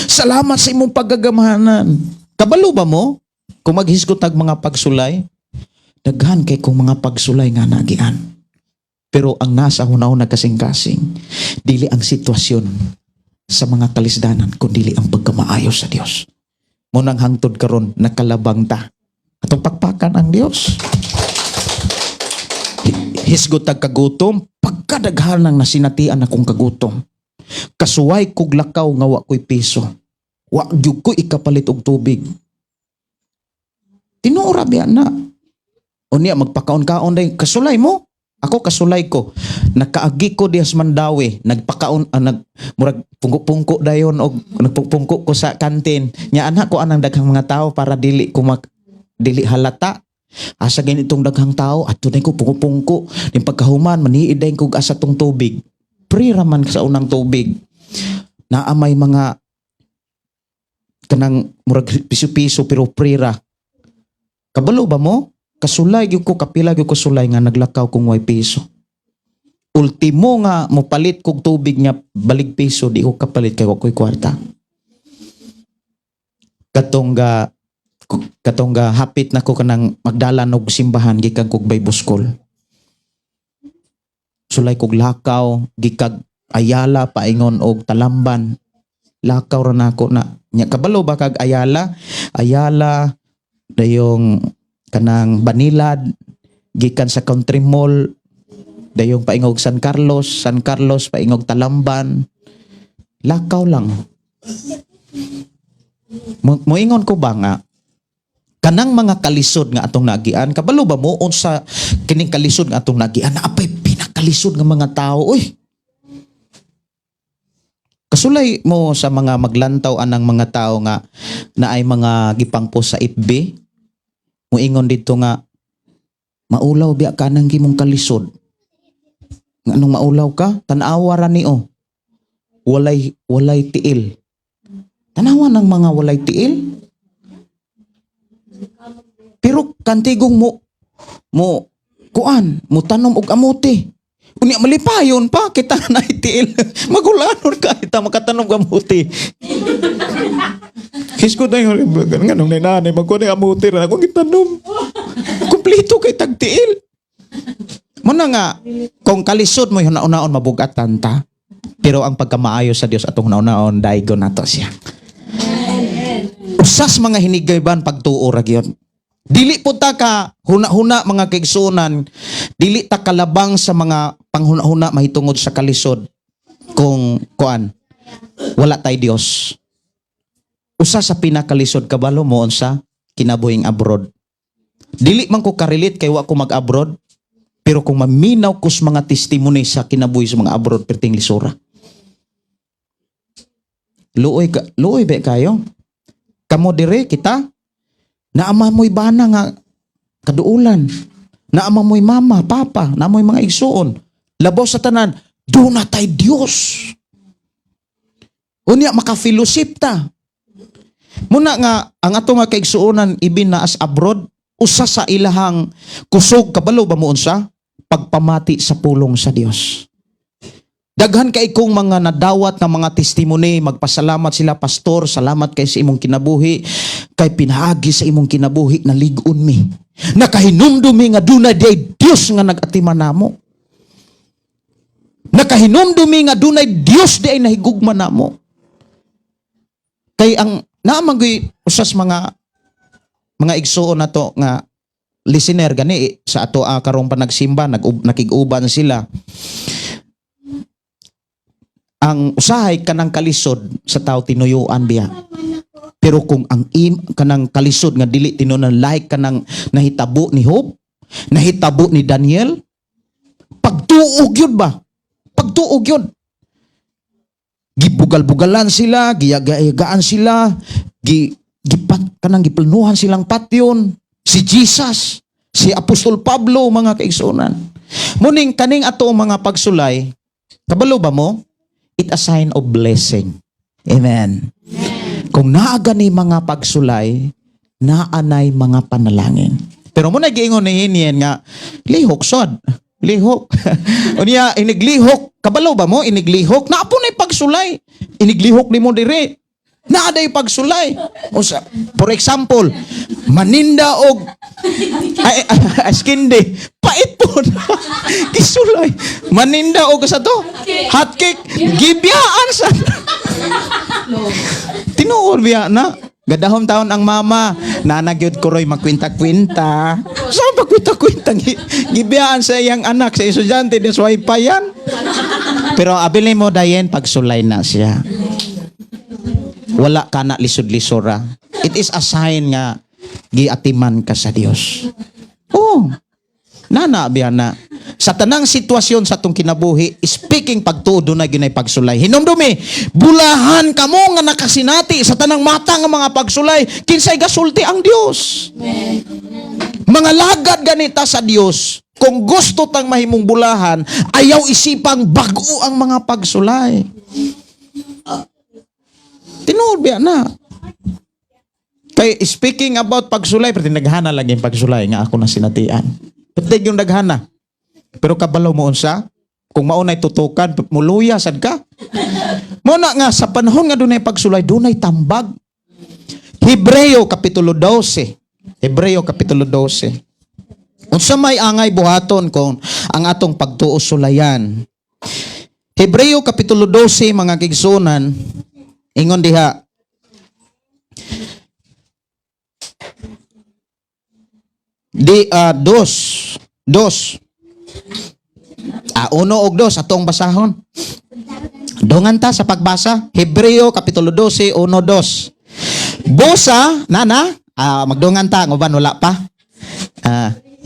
Salamat sa imong paggagamahanan." Kabalo ba mo? Kung maghisgot tag mga pagsulay, daghan kay kung mga pagsulay nga nagian. Pero ang nasa hunahuna kasing-kasing, dili ang sitwasyon sa mga kalisdanan, kundi ang pagkamaayo sa Dios. Munang hangtod karon nakalabang ta. Atong pakpakan ang Dios. Hisgot tag kagutom, pagkadaghan ng nasinatian akong kagutom. Kasuway kog lakaw nga wa ko'y piso. Wa gyud ko ikapalit og tubig. Tinuora biya na. Unya magpakaon-kaon day kasulay mo. Ako kasulay ko. Nakaagi ko diha sa Mandaue, nagpakaon nag murag pungko-pungko dayon og nagpungko ko sa kantin. Nya ana ko anang daghang mga tao para dili ko dili halata. Asa ganitong daghang tao adto na ko pungko-pungko. Ning pagkahuman maniid dayon kog asa tong tubig. Pre ra man sa unang tubig. Naa may mga kanang murag piso-piso pero pre ra. Kabalo ba mo? Kasulay gyud ko, kapila gyud ko sulay nga naglakaw kung way piso. Ultimo nga mopalit kog tubig nga balig piso, di ko kapalit kay wa ko'y kwarta. Katong ga hapit na ko kanang magdala og simbahan gikan kog Bible school. Sulay kog lakaw gikag Ayala paingon og Talamban. Lakaw ra nako na. Nya kabalo ba kag Ayala? Ayala dayong kanang Banilad gikan sa Country Mall dayong paingog San Carlos, San Carlos paingog Talamban. Lakaw lang. Moingon ko ba nga kanang mga kalisod nga atong nagian, kabalo ba mo unsa kining kalisod nga atong nagian? Naapay pinakalisod nga mga tao, uy. Kasulay mo sa mga maglantaw anang mga tao nga naay mga gipangpost sa FB, moingon dito nga maulaw biya ka nang gimong kalisod. Nga anong maulaw ka? Tan-awa ra ni oh. Walay tiil. Tanawa ng mga walay tiil. Pero kantigong mo mo kuan, mo tanom og amote. Unya malipayon pa kita na tiil. Magulanon ka kita makatanom og amote. Hisko tayo nganong nanay magkuan ang amote ra akong gitanom. Kumpleto kay tagtiil. Muna nga kung kalisod mo hunaon mabugatan ta. Pero ang pagkamaayo sa Dios atong hunaon daigon nato siya. Usas mga hinigayban pagtuo ra gyud. Dili po ta ka huna-huna mga kaigsuonan, dili ta kalabang sa mga panghuna-huna mahitungod sa kalisod kung kuan wala tay Dios. Usa sa pinakalisod kabalo mo unsa kinabuhing abroad. Dili man ko ka-relate kay wa ko mag-abroad, pero kung maminaw ko sa mga testimony sa kinabuhi sa mga abroad perting lisura. Luoy ka, luoy ba kayo? Kamo dire kita naama mo'y bana nga kaduulan. Naama mo'y mama, papa, naa mo'y mga igsuon. Labaw sa tanan, duna tay Dios. Unya maka-fellowship ta. Muna nga ang ato nga kaigsuonan ibin na as abroad, usa sa ilahang kusog kabalo ba mo unsa? Pagpamati sa pulong sa Dios. Daghan kay kong mga nadawat nga mga testimony, magpasalamat sila, "Pastor, salamat kay sa imong kinabuhi, kay pinaagi sa imong kinabuhi na lig-on mi. Nakahinumdum mi nga duna day Dios nga nag-atiman namo. Nakahinumdum mi nga dunay Dios di ay nahigugma namo." Kay ang naman gyud usas mga igsuon nato nga listener gani sa ato karong panagsimba nag nakig-uban sila, ang usahay kanang kalisod sa tao tinuyuan biya. Pero kung ang kanang kalisod nga dili tinunan like kanang nahitabo ni Job, nahitabo ni Daniel, pagtuog yun ba? Pagtuog yun. Gibugal-bugalan sila, giyaga-yagaan sila, gipat kanang giplanuhan silang patyon. Si Jesus, si Apostol Pablo, mga kaigsuonan. Muning kaning ato mga pagsulay, kabalo ba mo? It a sign of blessing. Amen. Kung naa gani mga pagsulay, naanay mga panalangin. Pero mo giingon ni Hinyen nga lihok sod. Lihok. Unya iniglihok, kabalo ba mo iniglihok? Naa po nay pagsulay. Iniglihok nimo dire. Naa day pagsulay. Usa, for example, maninda og ay, ay, askinde, pait po. Gisulay. Maninda og sa to? Hot cake. Gibiyaan sa. Tinuod biya na. Gadahom taon ang mama. Nanagyod ko roy magkwinta-kwinta. Sa pagkwinta-kwinta? Gibiyaan sa iyang anak, sa estudyante, di sa pa yan. Pero abili mo dayen pagsulay na siya. Wala ka na lisod-lisora. It is a sign nga giatiman ka sa Dios. Oh. Nana biya na. Sa tanang sitwasyon sa atong kinabuhi, speaking pagtuo, dunay ginay pagsulay. Hinumdumi, bulahan kamo nga nakasinati sa tanang mata nga mga pagsulay, kinsay gasulti? Ang Dios. Mga lagad ganita sa Dios. Kung gusto tang mahimong bulahan, ayaw isipang bag-o ang mga pagsulay. Tinuod biya na. Kay speaking about pagsulay, pero naghana lang yung pagsulay nga ako na sinatian. Pwede yung naghana. Pero kabalo mo unsa? Kung maunay tutukan, muluya sad ka. Muna nga sa panahon nga dunay pagsulay, dunay tambag. Hebreo kapitulo 12. Hebreo kapitulo 12. Unsa may angay buhaton kung ang atong pagtuo sulayan? Hebreo kapitulo 12, mga kigsunan, ingon diha, di dos dos uno og dos atong basahon. Dungan ta sa pagbasa. Hebreo kapitulo 12, 1, 2. Busa nana, magdungan ta ang uban wala pa.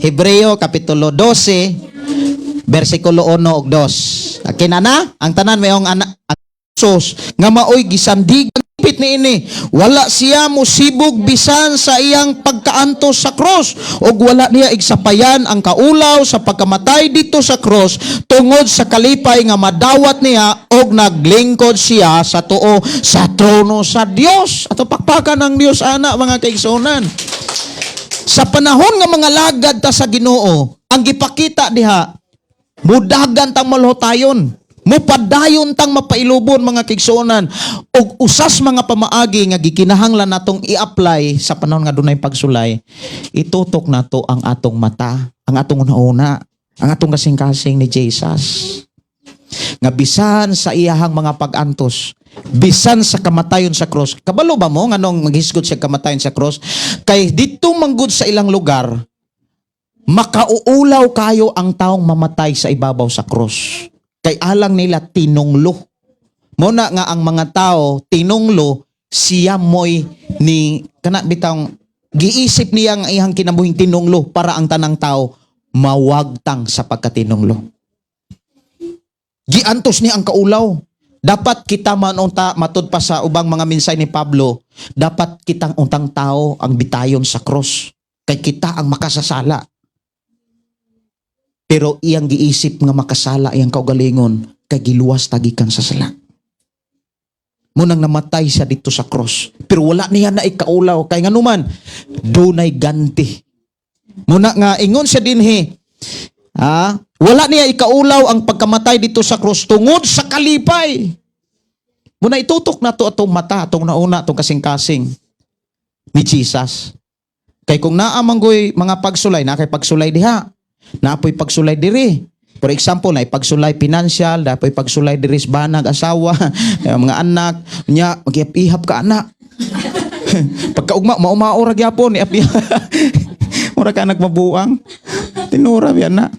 Hebreo kapitulo 12 bersikulo 1 ug 2. Kinana ang tanan mayong ana ang Jesus nga maoy gisandigan pit niini, wala siya musibog bisan sa iyang pagkaantos sa cross, ug wala niya igsapayan ang kaulaw sa pagkamatay dito sa cross tungod sa kalipay nga madawat niya, og naglingkod siya sa tuo sa trono sa Dios. Ato pakpakan ang Dios ana, mga kaigsuonan. Sa panahon nga mga lagad ta sa Ginoo, ang gipakita diha, mudagan tang malhotayon, mupadayon tang mapailubon, mga kigsuonan. Og usas mga pamaagi nga gikinahanglan natong i-apply sa panahon nga dunay pagsulay, itutok nato ang atong mata, ang atong una-una, ang atong kasing-kasing ni Jesus. Nga bisan sa iyahang mga pag-antos, bisan sa kamatayon sa cross. Kabalo ba mo nganong maghisgot siya kamatayon sa cross? Kay dito manggod sa ilang lugar, makauulaw kayo ang taong mamatay sa ibabaw sa cross. Kay alang nila tinunglo. Muna nga ang mga tao tinunglo siya moy ni kana bitang giisip niya ang iyang kinabuhing tinunglo para ang tanang tao mawagtang sa pagkatinunglo. Giantos niya ang kaulaw. Dapat kita man unta matud pa sa ubang mga minsay ni Pablo, dapat kitang untang tao ang bitayon sa cross. Kay kita ang makasasala. Pero iyang giisip nga makasala iyang kaugalingon kay giluwas tagikan sa sala. Munang namatay siya dito sa cross. Pero wala niya na ikaulaw kay nganuman dunay ganti. Muna nga ingon siya dinhi, wala niya ikaulaw ang pagkamatay dito sa cross tungod sa kalipay. Muna itutok na to atong mata, atong nauna, atong kasing-kasing ni Jesus. Kay kung naa man goy mga pagsulay, na kay pagsulay diha, naapoy pagsulay diri. For example, na pagsulay financial, na pagsulay diri sa banag, asawa, mga anak, nya magyap-ihap ka anak. Pagkaugma, maumao ra gyapon, iap. Mura ka nagmabuang. Tinura biya na.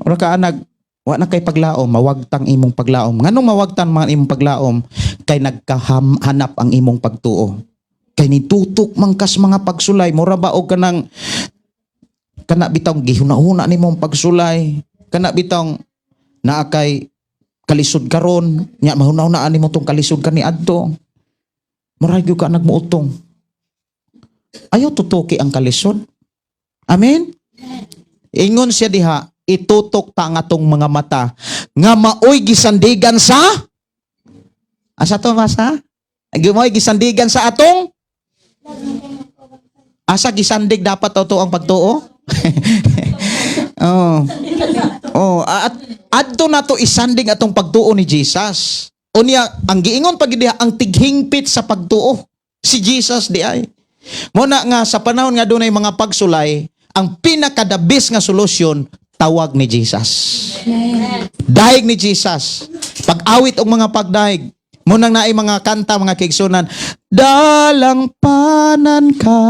Mura ka nag wa na kay paglaom, mawagtang imong paglaom. Nganong mawagtang man imong paglaom? Kay nagkahanap ang imong pagtuo. Kay nitutok man kas mga pagsulay, mura ba og kanang kana bitong gihuna-huna nimo ang pagsulay, kana bitong naa kay kalisod karon, nya mahuna-hunaan nimo tong kalisod kani adto. Mura gyud ka nagmuutong. Ayaw tutuki ang kalisod. Amen? Ingon siya diha, itutok ta ang atong mga mata nga maoy gisandigan sa asa to masa? Maoy gisandigan sa atong asa gisandig dapat ato ang pagtuo? Oh. Oh, at adto nato isandig atong pagtuo ni Jesus. Unya ang giingon pag diha ang tighingpit sa pagtuo si Jesus di ay. Muna nga sa panahon nga dunay mga pagsulay, ang pinakadabis nga solusyon tawag ni Jesus. Dahig ni Jesus. Pag-awit og mga pagdahig. Munang naay mga kanta, mga kaigsunan, dalang panan ka.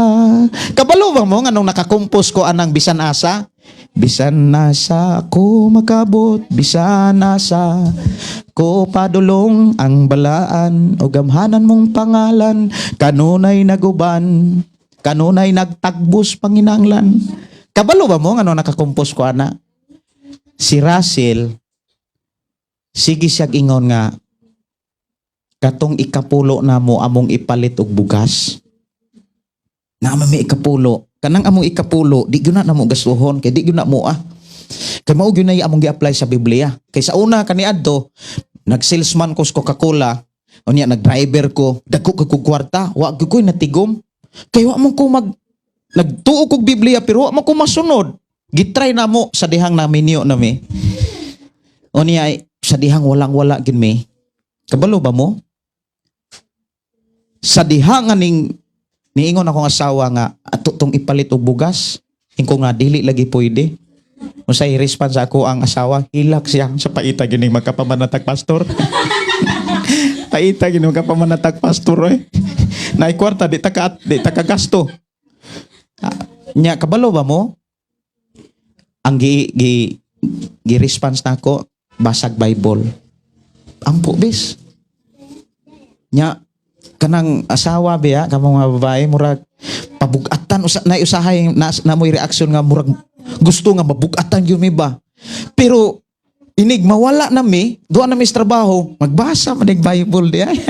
Kabalo ba mo nganong nakakumpos ko anang bisan asa? Bisan asa ko makabot, bisan asa ko padulong ang balaan o gamhanan mong pangalan, kanunay naguban, kanunay nagtagbos panginanglan. Kabalo ba mo ngano nakakompose ko ana? Si Russell, sige siya ingon nga katong ikapulo na mo among ipalit og bugas. Na may ikapulo. Kanang among ikapulo, di gyud na namo gastuhon kay di gyud na mo ah. Kay mao gyud na among gi-apply sa Biblia. Kay sa una kaniadto, nag-salesman ko sa Coca-Cola, unya nag-driver ko, dagko kag kog kwarta, wa gyud ko'y natigom. Kay wa mo ko mag nagtuo kog Biblia pero wa mo ko masunod. Gitry na mo sa dihang naminyo na mi. Unya sa dihang walang-wala gid mi. Kabalo ba mo? Sa diha nga ning niingon akong asawa nga ato tong ipalit og bugas, ingko nga dili lagi pwede. Unsay response ako ang asawa, hilak siya sa paita gining makapamanatag, pastor. Paita gining makapamanatag, pastor, oy. Naay kwarta di ta ka gasto. Ah, nya kabalo ba mo? Ang gi response nako, basag Bible. Ampo bes. Nya kanang asawa biya kamo nga babae, murag pabugatan usa na usahay na mo'y reaksyon nga murag gusto nga mabugatan gyud mi ba. Pero inig mawala na mi, duha na mi sa trabaho, magbasa man ning Bible di ay.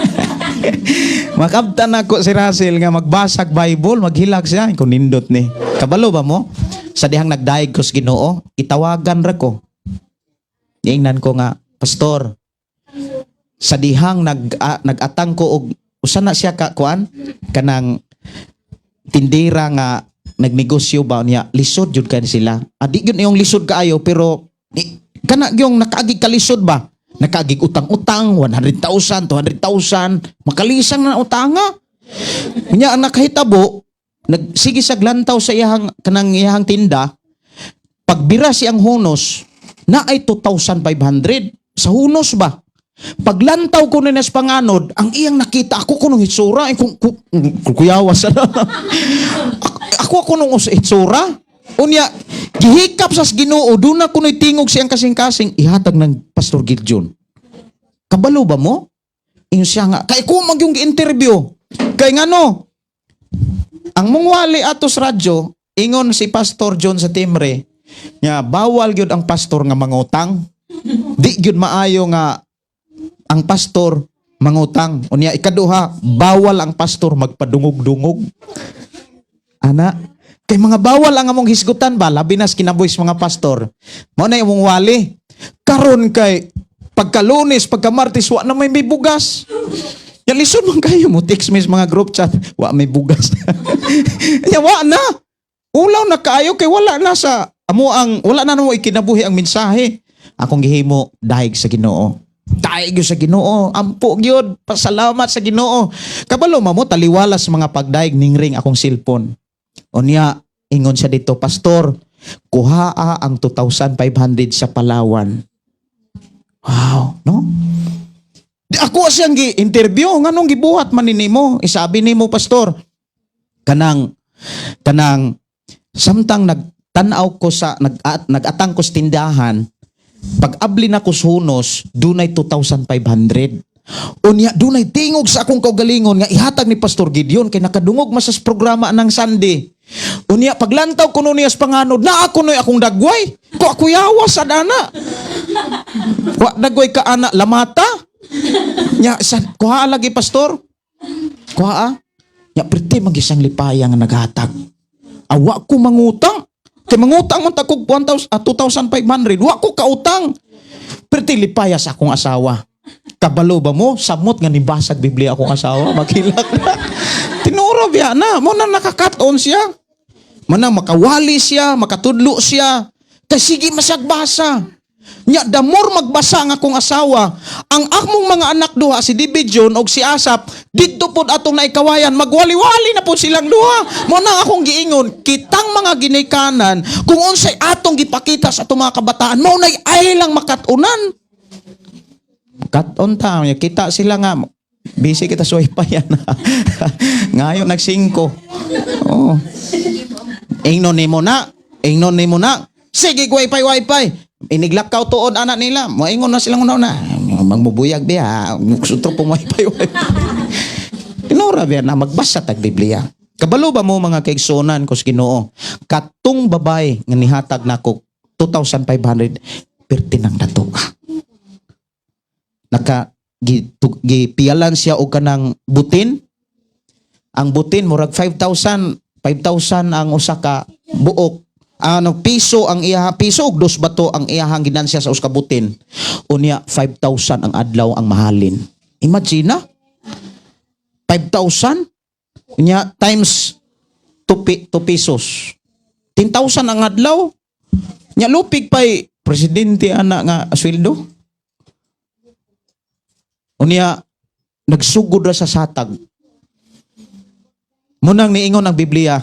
Makabtan nako si Russell nga magbasag Bible, maghilak siya kung nindot ni. Kabalo ba mo? Sa dihang nagdayeg ko sa Ginoo, itawagan ra ko. Niingnan ko nga, "Pastor, sa dihang nag-atang ko og usa na siya ka kuan kanang tindera nga nagnegosyo ba niya, lisod jud kay sila." Adi gyud iyong lisod kaayo, pero di, kana gyung nakaagig kalisod ba, nakaagig utang-utang 100,000, 200,000, makalisang na utanga nya. Ang nakahitabo, nagsige sa lantaw sa iyahang kanang iyahang tinda, pagbira siyang hunos na ay 2,500 sa hunos ba. Paglantaw ko na sa panganod, ang iyang nakita, ako kunong hitsura, eh, kung kuyawas, ano? Ako nung hitsura. Unya, gihikap sa Ginoo, doon na kuno'y tingog siyang kasing-kasing, ihatag ng Pastor Gideon. Kabalo ba mo? Ingon siya nga, kay ko mag yung interview. Kay ngano, ang mungwali atos radyo, ingon si Pastor John sa Timre, nga bawal gyud ang pastor nga mangutang. Di gyud maayo nga ang pastor mangutang. Unya ikaduha, bawal ang pastor magpadungog-dungog. Ana, kay mga bawal ang among hisgutan ba, labi na sa kinabuhis mga pastor. Mao na imong wali. Karon kay pagka Lunes, pagka Martes, wa na may bugas. Ya lisod man kayo mo text me sa mga group chat, wa may bugas. Ya wa na. Ulaw na kaayo kay wala na sa amo ang wala na namo ikinabuhi ang mensahe. Akong gihimo, dayeg sa Ginoo. Dayeg gyud sa Ginoo. Ampo gyud, pasalamat sa Ginoo. Kabalo mamo, taliwala sa mga pagdayeg, ning-ring akong cellphone. Unya ingon siya dito, "Pastor, kuhaa ang 2,500 sa Palawan." Wow, no? Di ako siyang gi-interview, nganong gibuhat man ni nimo? Isabi nimo, "Pastor, kanang samtang nagtan-aw ko sa nag-atang ko sa tindahan, pag abli na ko sa hunos, dunay 2,500. Unya dunay tingog sa akong kaugalingon nga ihatag ni Pastor Gideon kay nakadungog man sa programa ng Sunday. Unya paglantaw ko niya sa panganod, na ako noy akong dagway. Ko ako yawa sa dana. Wa dagway ka ana lamata. Nya sa kuha lagi, pastor. Kuha. Nya perti magisang lipaya nga naghatag. Awa ko mangutang. Kay mangutang man ta kog 1,000, 2,500. Wa ko kautang. Perti lipaya sa akong asawa. Kabalo ba mo? Samot nga nibasag Biblia akong asawa. Maghilak na. Tinuro biya na. Mo na nakakat-on siya. Mana makawali siya, makatudlo siya. Kay sige masagbasa. Nya the more magbasa ang akong asawa, ang akmong mga anak duha, si David John og si Asap, didto pod atong naikawayan, magwali-wali na pod silang duha. Mo na akong giingon, kitang mga ginikanan, kung unsay atong gipakita sa atong mga kabataan, mao nay ay lang makat-unan. Kat-on ta, nya kita sila nga busy kita sa wifi yan. Ngayon nagsingko. Oh. Ingnon nimo na, ingnon nimo na. Sige, wifi wifi. Iniglakaw tuod anak nila. Moingon na silang una-una. Mangmubuyag biya. Sutro po wifi wifi. Tinura biya na magbasa tag Biblia. Kabalo ba mo, mga kaigsuonan ko sa Ginoo? Katong babay nga nihatag nako 2,500, perti nang dato ka. Naka gipialan siya og kanang butin. Ang butin murag 5,000, 5,000 ang usa ka buok. Ano piso ang iya, piso og dos bato ang iyahang ginansya sa usa ka butin. Unya 5,000 ang adlaw ang mahalin. Imagine na. 5,000 unya times 2 pesos. 10,000 ang adlaw. Nya lupig pa'y presidente ana nga sweldo. Unya nagsugod ra sa satag. Munang niingon ang Biblia,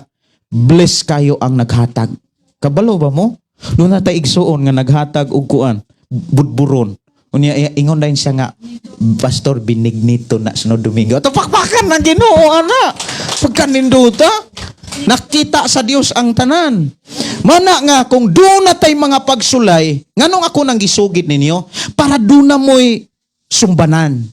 bless kayo ang naghatag. Kabalo ba mo? Doon na tay igsuon nga naghatag og kuan, budburon. Unya ingon dayon siya nga, "Pastor, binignito na sunod Domingo." Ato pakpakan ng Ginoo ana. Pagkaninduta, nakita sa Dios ang tanan. Mana nga kung doon na tay mga pagsulay, nganong ako nang gisugid ninyo para doon na mo'y sumbanan.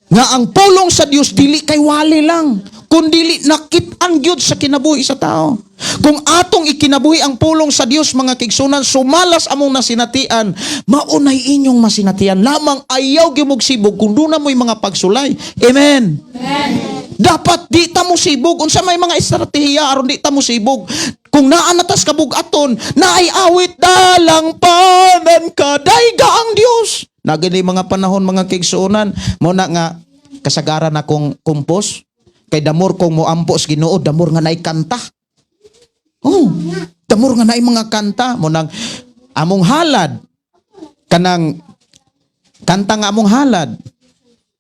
Nga ang pulong sa Dios dili kay wali lang, kundili nakit-an gyud sa kinabuhi sa tao. Kung atong ikinabuhi ang pulong sa Dios, mga kaigsuonan, sumalas among nasinatian, maunay inyong masinatian. Lamang ayaw gyud mog sibog kung duna mo'y mga pagsulay. Amen. Dapat di ta mo sibog. Unsa may mga estratehiya aron di ta mo sibog? Kung naa na tas kabugaton, naay awit, dalangpanan ka, dayga ang Dios. Nagini mga panahon, mga kaigsuonan, mo na nga kasagaran akong kumpos kay damor kong moampo sa Ginoo, damor nga naay kanta. Oh, damor nga naay mga kanta mo nang among halad, kanang kanta nga among halad.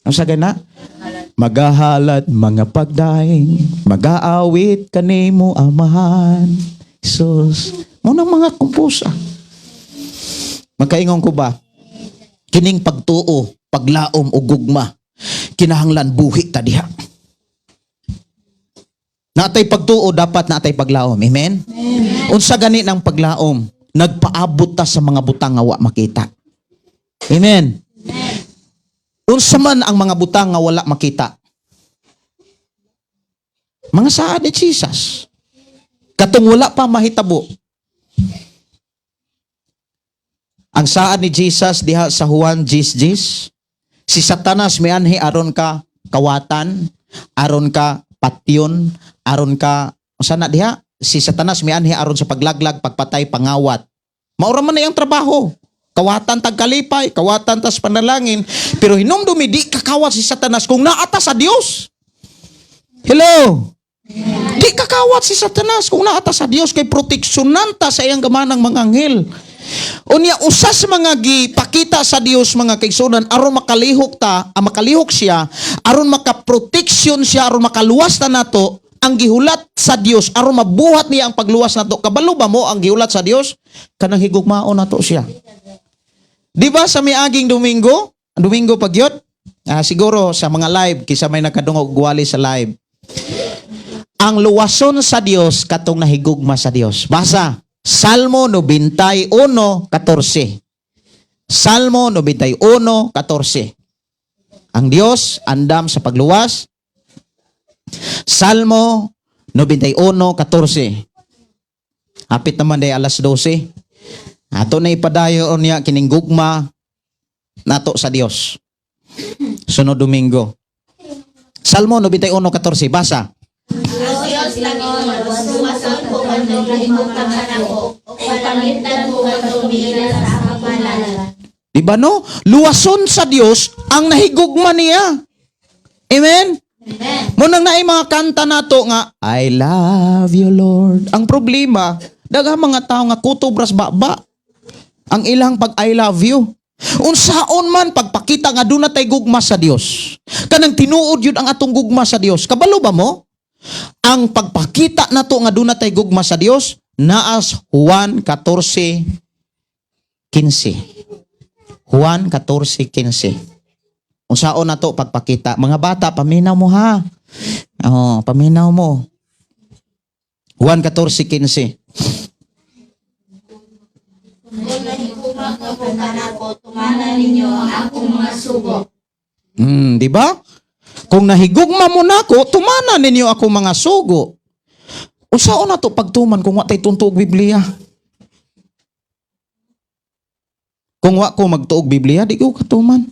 Ang sa gana? Magahalad mga pagdaing, magaawit kanimo Amahan. Jesus. Mo nang mga kumpusa. Magkaingon ko ba? Kining pagtuo, paglaom o gugma, kinahanglan buhi ta diha. Natay pagtuo, dapat natay paglaom. Amen? Unsa gani ng paglaom? Nagpaabot ta sa mga butang nga wa makita. Amen? Unsa man ang mga butang nga wala makita? Mga saad ni Jesus. Katong wala pa mahitabo. Ang saad ni Jesus diha sa Juan 10:10, si Satanas mianhi aron ka kawatan, aron ka patyon, aron ka unsa na diha? Si Satanas mianhi aron sa paglaglag, pagpatay, pangawat. Maura man na iyang trabaho. Kawatan tag kalipay, kawatan tas panalangin, pero hinumdumi di kakawat si Satanas kung naata sa Dios. Hello? Di kakawat si Satanas kung naata sa Dios kay proteksyonan ta sa iyang gamanang mga anghel. Unya usa sa mga gipakita sa Dios, mga kaigsuonan, aron makalihok ta, ang makalihok siya, aron makaproteksyon siya, aron makaluwas ta nato, ang gihulat sa Dios aron mabuhat niya ang pagluwas nato. Kabalo ba mo ang gihulat sa Dios? Kanang higugmaon nato siya. Di ba sa miaging Domingo? Ang Domingo pagyot? Ah, siguro sa mga live, kisa may nakadungog gwali sa live. Ang luwason sa Dios katong nahigugma sa Dios. Basa. Salmo 91:14. Salmo 91:14. Ang Dios andam sa pagluwas. Salmo 91:14. Hapit naman day alas 12. Ato na ipadayon niya kining gugma nato sa Dios. Sunod Domingo. Salmo 91:14, basa. Ang Dios nag-ingon, "Luwason ko kadtong nahigugma kanako, ug panangitdan ko kadtong miila sa akong ngalan." Di ba no? Luwason sa Dios ang nahigugma niya. Amen? Munang naay mga kanta nato nga "I love you, Lord." Ang problema, daghang mga tao nga kutob ras baba ang ilang pag "I love you." Unsaon man pagpakita nga duna tay gugma sa Dios? Kanang tinuod yun ang atong gugma sa Dios. Kabalo ba mo? Ang pagpakita nato nga duna tay gugma sa Dios naas Juan 14:15. Juan 14:15. Unsaon nato pagpakita? Mga bata, paminaw mo ha. Oh, paminaw mo. Juan 14:15. Kung nahigugma kamo kanako, tumana ninyo ang akong mga sugo. Di ba? Kung nahigugma mo nako, tumana ninyo ako mga sugo. Unsaon na to pagtuman kung wa tay tunto og Biblia? Kung wa ko magtuog Biblia, di ko katuman.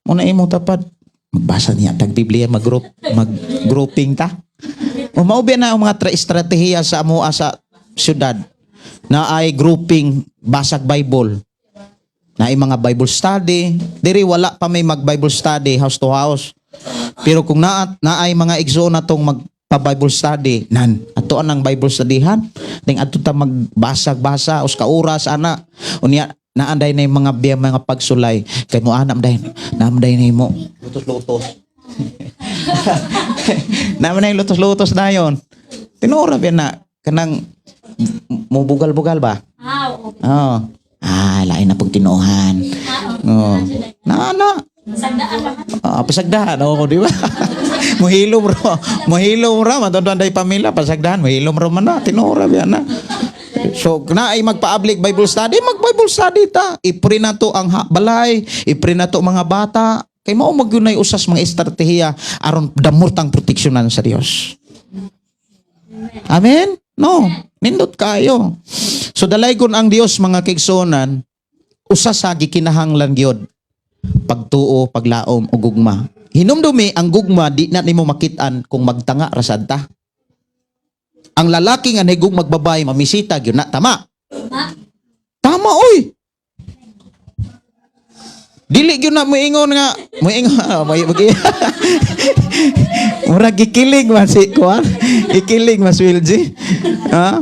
Muna imo tapad magbasa niya tag Biblia, mag-group, mag-grouping ta. O mao na ang mga estratehiya sa amoa sa syudad na ay grouping basag Bible. Na ay mga Bible study. Diri wala pa may mag Bible study house to house. Pero kung naa naay mga igsoon na tong magpa Bible study, nan ato ang Bible studyhan. Ding adto ta magbasag-basa us ka oras ana. Unya naanday na yung mga biya mga pagsulay kay mo anam day naam day nimo lutos-lutos. Naman na yung lutos-lutos na yon. Tinuora ba na kanang mubugal-bugal ba? Ah, oo. Oo. Ah, lain na pag tinuohan. Oo. Na na. Sandaan pa. Ah, pasagdahan oo, di ba? Muhilom ro. Muhilom ra matundon day pamilya pasagdahan muhilom ro man na tinuora ba na. So, na ay magpa-public Bible study, mag-Bible study ta. I-pray na to ang balay, i-pray na to mga bata. Kay mao magyunay usas mga estratehiya aron damurtang proteksyonan sa Dios. Amen? No. Nindot kayo. So dalaygon ang Dios, mga kaigsuonan, usa sa gikinahanglan gyud pagtuo, paglaom ug gugma. Hinumdumi ang gugma di na nimo makit-an kung magtanga ra sad ta. Ang lalaki nga nahigug magbabay mamisita gyud na, tama. Tama oy. Dili gyud na moingon nga moingon mo murag gikilig man si kuan. Ikilig mas Wilji. Ha?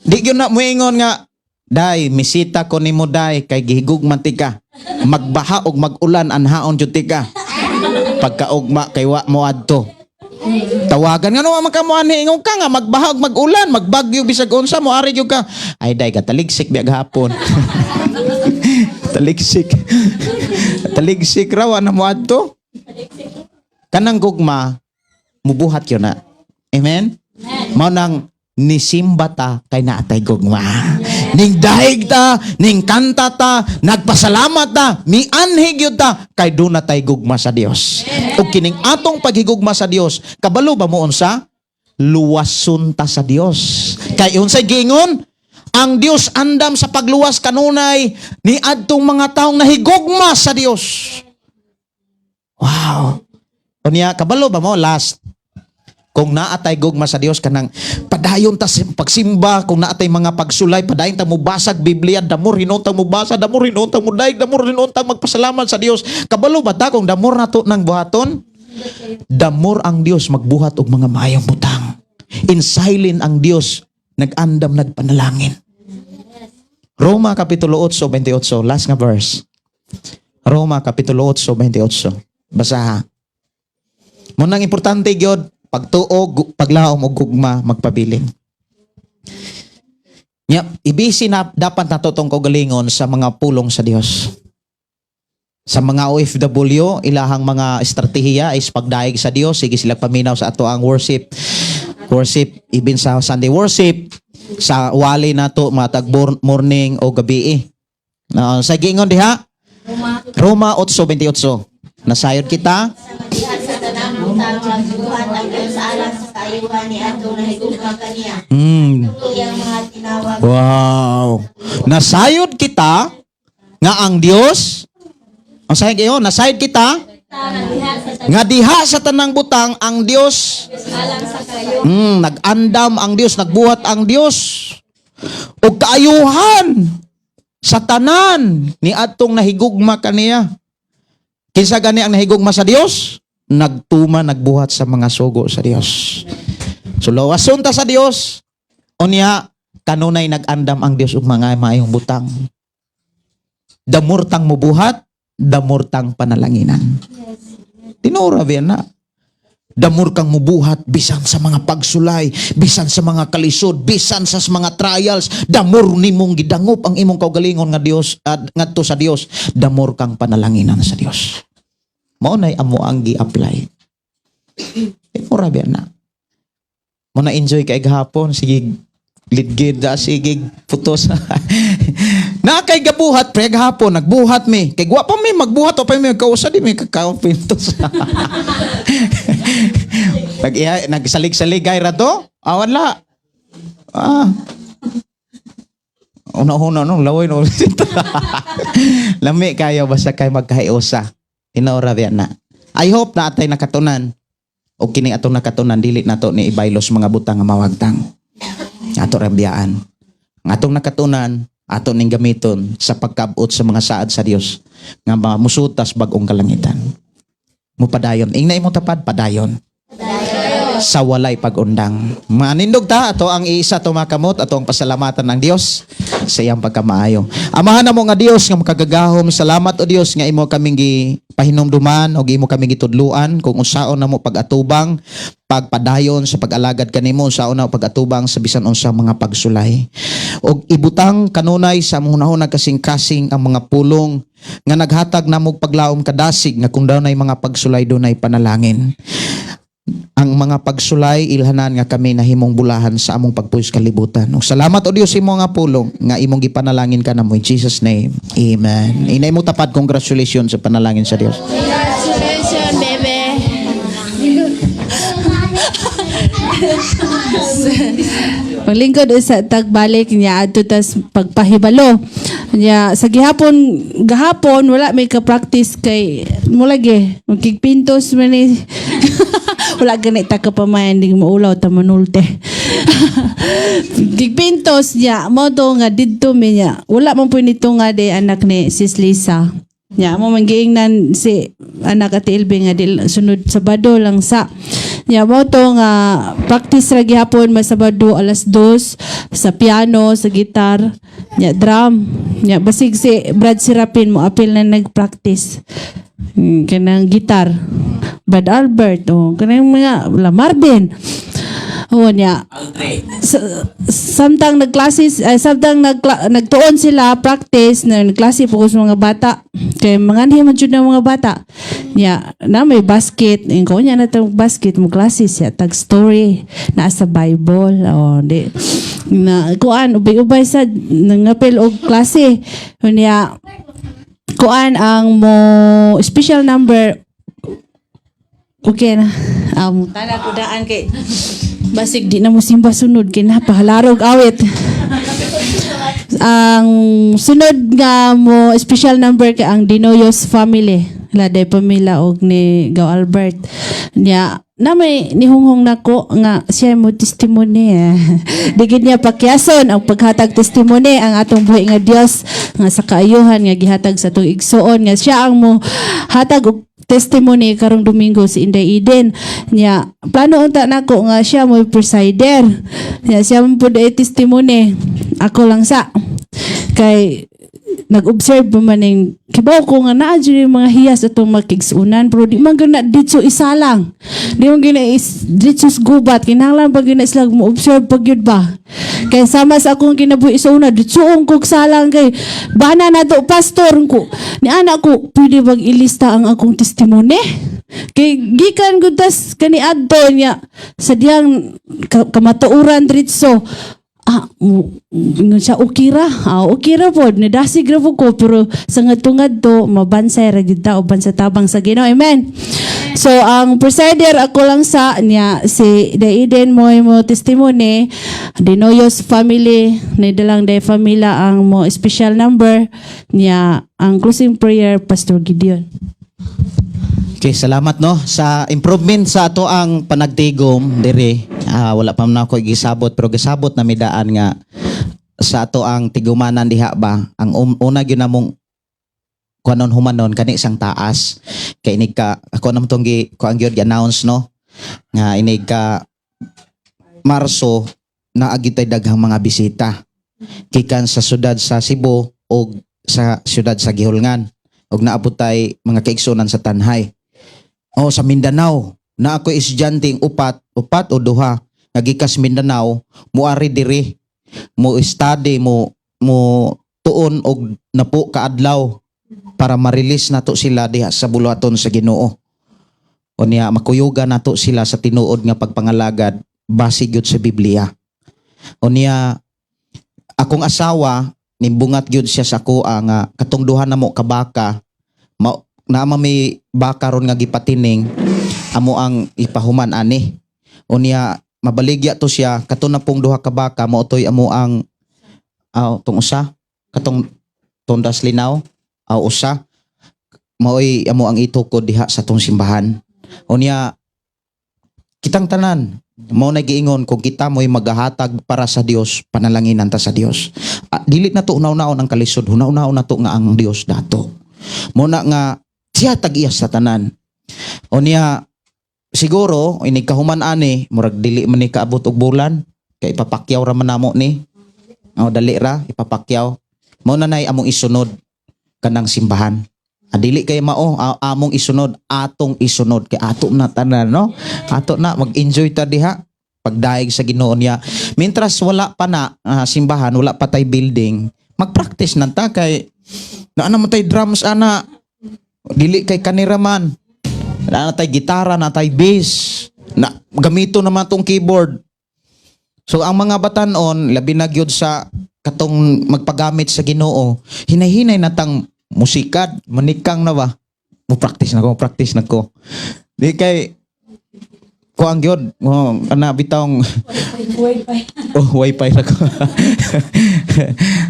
Di gyud na moingon nga, "Day, misita ko nimo day kay gihigug man tika. Magbaha og mag-ulan anhaon jud tika." Pagkaugma kay wa mo adto. Tawagan nga no man ka mo anhi, ingon ka nga magbaha og mag-ulan, magbagyo bisag unsa mo ari gyud ka. "Ay day, kataligsik biya gahapon." Taligsik. Taligsik raw ana mo adto. Kanang gugma mubuhat yun na. Amen? Mao nang nisimba ta kay naatay gugma. Ning daig ta, ning kanta ta, nagpasalamat ta, mianhi gyud ta kay duna tay gugma sa Dios. Ug kining atong paghigugma sa Dios, kabalo ba mo unsa? Luwason ta sa Dios. Kay unsay giingon? Ang Dios andam sa pagluwas kanunay ni adtong mga taong nahigugma sa Dios. Wow. Unya, kabalo ba mo last? Kung naatay gugma sa Dios kanang padayon ta sa pagsimba, kung naatay mga pagsulay, padayon ta mobasag Biblia, damor hinuon mo basa, damor hinuon mo daig, damor hinuon magpasalamat sa Dios. Kabalo ba ta kung damor nato nang buhaton? Damor ang Dios magbuhat og mga maayong butang. In silent ang Dios nag-andam nagpanalangin. Roma kapitulo 8:28, last nga verse. Roma kapitulo 8:28. Basaha. Munang importante gyud pagtuo, paglaom og gugma magpabilin. Nya, ibisi na dapat nato tong kaugalingon sa mga pulong sa Dios. Sa mga OFW, ilahang mga estratehiya is pagdaig sa Dios, sige sila paminaw sa ato ang worship. Worship even sa Sunday worship, sa wali nato matag morning o gabi. Sa giingon diha Roma 8:28. Nasayod kita Diha sa tanang butang nagbuhat ang Dios alang sa kaayuhan ni atong nahigugma kaniya. Iyang mga tinawag. Wow. Nasayod kita nga ang Dios ang sayod kayo, nasayod kita nga diha sa tanang butang ang Dios nag-andam ang Dios, nagbuhat ang Dios og kaayuhan sa tanan ni adtong nahigugma kaniya. Kinsa gani ang nahigugma sa Dios? Nagtuma, nagbuhat sa mga sugo sa Dios. So lawason ta sa Dios. Unya kanunay nag-andam ang Dios og mga maayong butang. Damurtang mubuhat, damurtang panalanginan. Tinuora ba na? Damur kang mubuhat bisan sa mga pagsulay, bisan sa mga kalisod, bisan sa mga trials, damur nimong gidangop ang imong kaugalingon nga Dios at ngadto sa Dios, damur kang panalanginan sa Dios. Mao nay amo ang gi-apply. Tinuora ba na? Mo na enjoy kay gahapon sige. Lidgid da sige putos. Na kay gabuhat pre gahapon nagbuhat mi. Kay wa pa mi magbuhat o pa mi kausa di mi kakao pintos. Nag nagsalig-saligay ra to? Ah, wala. Ah. Una-una no, laway no. Lami kayo basta kay magkahiusa. Tinoora biya na. I hope na atay nakatunan. O kini atong nakatunan dili nato ni ibaylos mga butang nga mawagtang. Ato ra biyaan. Ang atong nakatunan ato ning gamiton sa pagkabot sa mga saad sa Dios nga mga musutas bag-ong kalangitan. Mupadayon. Ingna imong tapad padayon sa walay pag-undang. Manindog ta ato ang iisa tumakamot ato ang pasalamatan ng Dios sa iyang pagkamaayo. Amahan namo nga Dios nga makagagahom, salamat o Dios nga imo kaming gipahinumduman og imo kaming gitudluan kung unsaon namo pag-atubang, pagpadayon sa pag-alagad kanimo, unsaon namo pag-atubang sa bisan unsa mga pagsulay. Og ibutang kanunay sa among hunahuna kasing-kasing ang mga pulong nga naghatag namog paglaom kadasig nga kung dunay mga pagsulay dunay panalangin. Ang mga pagsulay ilhanan nga kami nahimong bulahan sa among pagpuyo sa kalibutan. Ug salamat o Dios imo nga pulong nga imong gipanalangin ka namo in Jesus name. Amen. Inay mo tapad, congratulations sa panalangin sa Dios. Congratulations, bebe. Paglingkod usa tagbalik niya adto tas pagpahibalo. Niya sa gihapon gahapon wala may ka-practice kay mo lagi magkigpintos man ni wala gani ta kapamayan ding maulaw ta manulte. Gigpintos niya mo to nga didto mi niya. Wala man po nito nga de anak ni Sis Lisa. Nya mo man giingnan si anak ati Ilbe nga dil, sunod Sabado lang sa. Nya mo to nga practice ra gihapon may Sabado alas 2 sa piano, sa gitar, nya drum. Nya basig si Brad Serapin mo apil na nag-practice. Kanang gitar. Brad Albert oh kanang mga La Marvin. Oo niya. Samtang nagklase eh, samtang nagtuon sila practice na nagklase po ko sa mga bata kay manganhi man jud ng mga bata niya na may basket ingko niya na tong basket mo klase siya tag story naa sa Bible oh di na kuan ubay-ubay sa nangapil og klase niya kuan ang mo special number. Okay na. Tana ko daan kay basig di na mo simba sunod kay napahalarog awit. Ang sunod nga mo special number kay ang Dinoyos family. La de pamilya og ni Gaw Albert. Nya na may nihunghong nako nga siya mo testimony eh. Di gid niya pakyason ang paghatag testimony ang atong buhi nga Dios nga sa kaayuhan nga gihatag sa atong igsuon nga siya ang mo hatag og testimony karong Domingo si Inday Eden niya. Plano unta nako nga siya mo presider niya, siya mo pud ay testimony, ako lang sa kay nag-observe pa man ning kibaw ko nga naa jud yung mga hiyas atong makigsunan pero di man gana ditso isa lang, di man gana is ditso sa gubat, kinahanglan pa gina sila mo observe pag yun ba kay sama sa akong kinabuhi sa una ditso kog salang kay bana nato pastor ko ni anak ko pwede bag ilista ang akong testimony kay gikan gud tas kani adto niya sa diyang kamatuoran diretso. Ah, ingon siya, okay ra. Ah, okay ra pod. Nidasig ra po ko, pero sa ngadto-ngadto, mabansay ra gyud ta uban sa tabang sa Ginoo. Amen. So, ang presider ako lang sa niya, si De Eden mo mo testimony, Dinoyos family, nidalang de famila ang mo special number niya, ang closing prayer Pastor Gideon. Okay, salamat no sa improvement sa ato ang panagtigom diri. Ah, wala pa man ako gisabot pero gisabot na midaan nga sa ato ang tigumanan diha ba ang una gyud namong kuanon humanon kani isang taas kay inig ka ako nam tong gi kuan gyud gi-announce no nga inig ka Marso naa gyud tay daghang mga bisita gikan sa syudad sa Cebu og sa syudad sa Gihulngan og naabot tay mga kaigsunan sa Tanhay o sa Mindanao na ako estudyante upat upat o duha nga gikas Mindanao moari diri mo study mo mo tuon og napo kaadlaw para ma-release nato sila diha sa buluhaton sa Ginoo. O niya makuyugan nato sila sa tinuod nga pagpangalagad base gyud sa Biblia. Unya akong asawa nibungat gyud siya sa kuha nga katong duha namo ka baka naa may baka ron nga gipatining amo ang ipahuman ani. Unya mabaligya to siya kato na pong duha ka baka mao toy amo ang aw tong usa katong Tondas Linaw aw usa maoy amo ang itukod diha sa tong simbahan. Unya kitang tanan mao na giingon kung kita mo'y magahatag para sa Dios, panalanginan ta sa Dios. Ah, dili na to hunaw-naon ang kalisod, hunaw-naon na to nga ang Dios dato. Mo na nga siya tag-iya sa tanan. Unya siguro inig kahuman ani murag dili man ni kaabot og bulan kay ipapakyaw ra man namo ni. Oh, dali ra ipapakyaw. Mao na nay among isunod kanang simbahan. Ah, dili kay mao among isunod, atong isunod kay ato na tanan, no? Ato na mag-enjoy ta diha pagdaig sa Ginoo niya. Mientras wala pa na simbahan, wala pa tay building, mag-practice na ta kay naa naman tay drums ana. Dili kay kanira man. Naa na tay gitara, na tay bass. Na gamito naman tong keyboard. So ang mga batanon, labi na gyud sa katong magpagamit sa Ginoo, hinay-hinay na tang musikad, manikang na ba? Mo practice na ko, mo practice na ko. Di kay kuang gyud, oh, ana bitawng Wifi. Oh, wifi ra ko.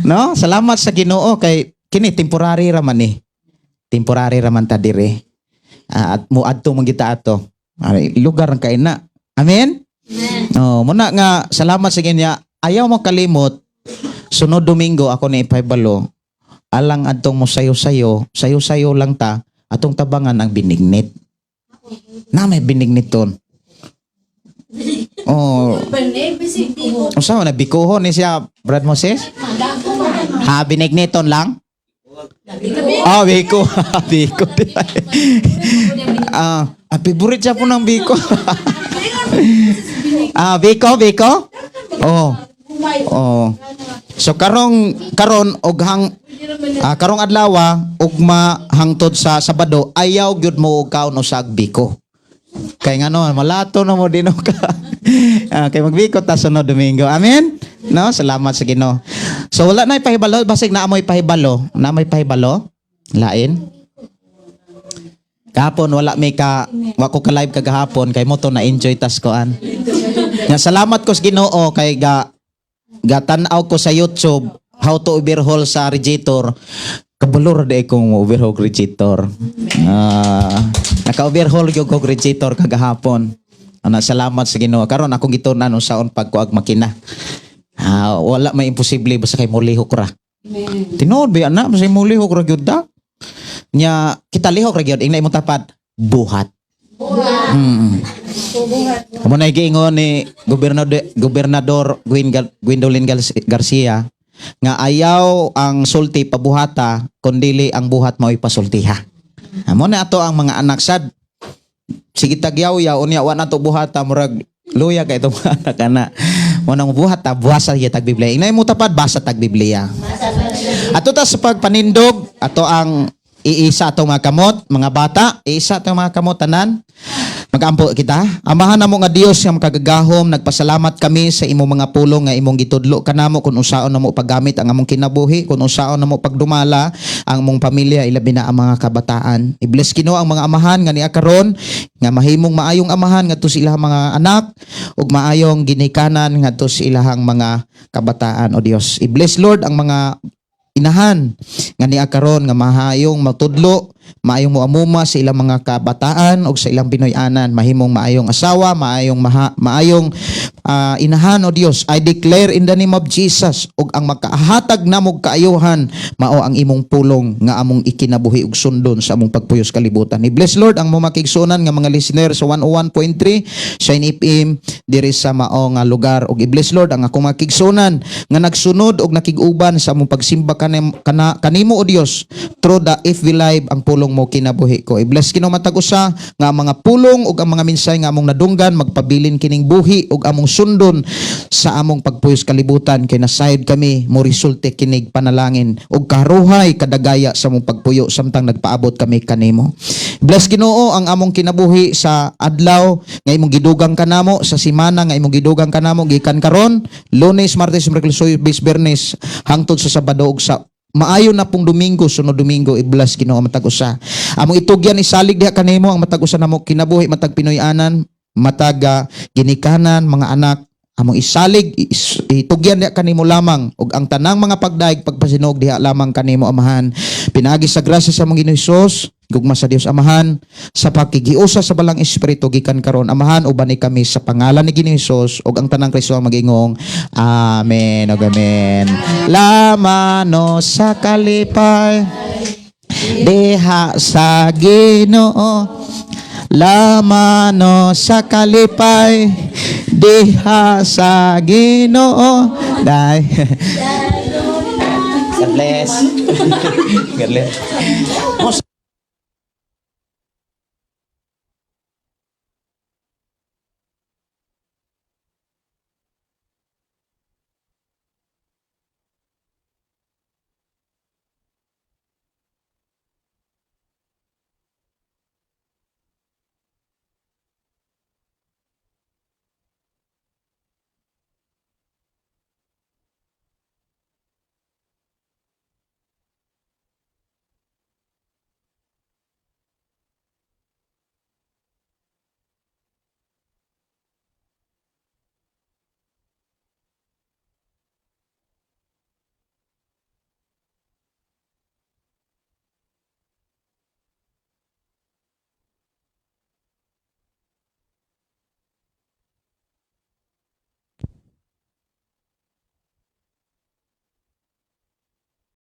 No, salamat sa Ginoo kay kini temporary ra man ni. Temporary ra man ta dire. Ah, at mo adto man kita ato. Ay, lugar ang kaina. Amen. Oh, muna nga salamat sa Ginoo. Ayaw mo kalimot sunod Domingo ako ni ipahibalo alang adtong mo sayo-sayo, sayo-sayo lang ta atong tabangan ang binignit. Na may binignit ton. Oh, unsa man na bikuhon ni siya, Brad Moses? Ha, binigniton lang? Oh, biko. Biko. Ah, ah, favorite siya po ng biko. Ah, biko, biko? Oh. Oh. So karong karon og hang karong adlaw ugma hangtod sa Sabado ayaw gyud mo og kaon usag biko. Kay ngano malato na mo dinho ka. Ah, kay magbiko ta sunod Domingo. Amen. No, salamat sa Ginoo. So wala na ipahibalo, basig naa mo'y pahibalo, naa mo'y pahibalo. Lain. Kahapon wala may ka wa ko ka live kagahapon kay mo to na enjoy tas koan. Nga salamat ko sa Ginoo kay ga gatan-aw ko sa YouTube how to overhaul sa radiator. Kabalo ra di kong overhaul radiator. Ah, naka-overhaul gyud ko radiator kagahapon. Ana, salamat sa Ginoo. Karon akong gitun-an unsaon pagkuag makina. Ah, wala may imposible basta kay mulihok ra. Amen. Tinuod ba ana basta mulihok ra gyud da. Nya kita lihok ra gyud ingna imong tapat buhat. Buhat. Amo na giingon ni Gobernador Gobernador Gwendolyn Garcia nga ayaw ang sulti pabuhata kun dili ang buhat mao'y pasultiha. Amo na ato ang mga anak sad sige tagyaw-yaw unya wa na to buhata murag luya kay itong mga anak ana. Mo nang buhat ta buhasa gyud tag Biblia. Ingna mo tapad basa tag Biblia. Ato ta sa pagpanindog ato ang iisa atong mga kamot, mga bata, iisa atong mga kamot tanan. Magampo kita. Amahan namo nga Dios nga makagagahom, nagpasalamat kami sa imong mga pulong nga imong gitudlo kanamo kung unsaon namo paggamit ang among kinabuhi, kung unsaon namo pagdumala ang among pamilya, ilabi na ang mga kabataan. I-bless Ginoo ang mga amahan nga niya karon nga mahimong maayong amahan ngadto sa ilahang mga anak ug maayong ginikanan ngadto sa ilahang mga kabataan, o Dios. I-bless, Lord, ang mga inahan nga niya karon nga mahayong matudlo, maayong moamuma sa ilang mga kabataan ug sa ilang Pinoy-anan, mahimong maayong asawa, maayong maayong inahan. O Dios, I declare in the name of Jesus ug ang makahatag namog kaayuhan mao ang imong pulong nga among ikinabuhi ug sundon sa among pagpuyos kalibutan. I-bless, Lord, ang mga makigsunan nga mga listener sa 101.3 Shine FM diri sa mao nga lugar ug i-bless, Lord, ang akong makigsunan nga nagsunod og nakig-uban sa among pagsimba kanimo, O Dios, through the FB Live ang pulong mo kinabuhi ko. I-bless Ginoo matag usa nga ang mga pulong ug ang mga mensahe nga among nadunggan magpabilin kining buhi ug among sundon sa among pagpuyos kalibutan, kay nasayod kami mo resulte kinig panalangin ug karuhay kadagaya sa among pagpuyo samtang nagpaabot kami kanimo. Bless Ginoo ang among kinabuhi sa adlaw nga imong gidugang kanamo, sa simana nga imong gidugang kanamo gikan karon Lunes, Martes, Miyerkules, Huwebes, Biyernes hangtod sa Sabado ug sa maayo na pong Domingo, sunod Domingo. I-bless Ginoo ang matag usa. Among itugyan, isalig diha kanimo ang matag usa namo kinabuhi, matag Pinoy-anan, matag ginikanan, mga anak, among isalig, itugyan diha kanimo lamang ug ang tanang mga pagdaig, pagpasinog diha lamang kanimo, Amahan, pinaagi sa grasya sa among Ginoo Hesus, gugma sa Dios Amahan, sa pakigiusa sa Balang Espiritu gikan karon. Amahan, uban ni kami sa pangalan ni Ginoo Hesus, ug ang tanang Kristo ang magingong amen ug amen. Lamano sa kalipay diha sa Ginoo, lamano sa kalipay diha sa Ginoo. Dai. God bless. God bless.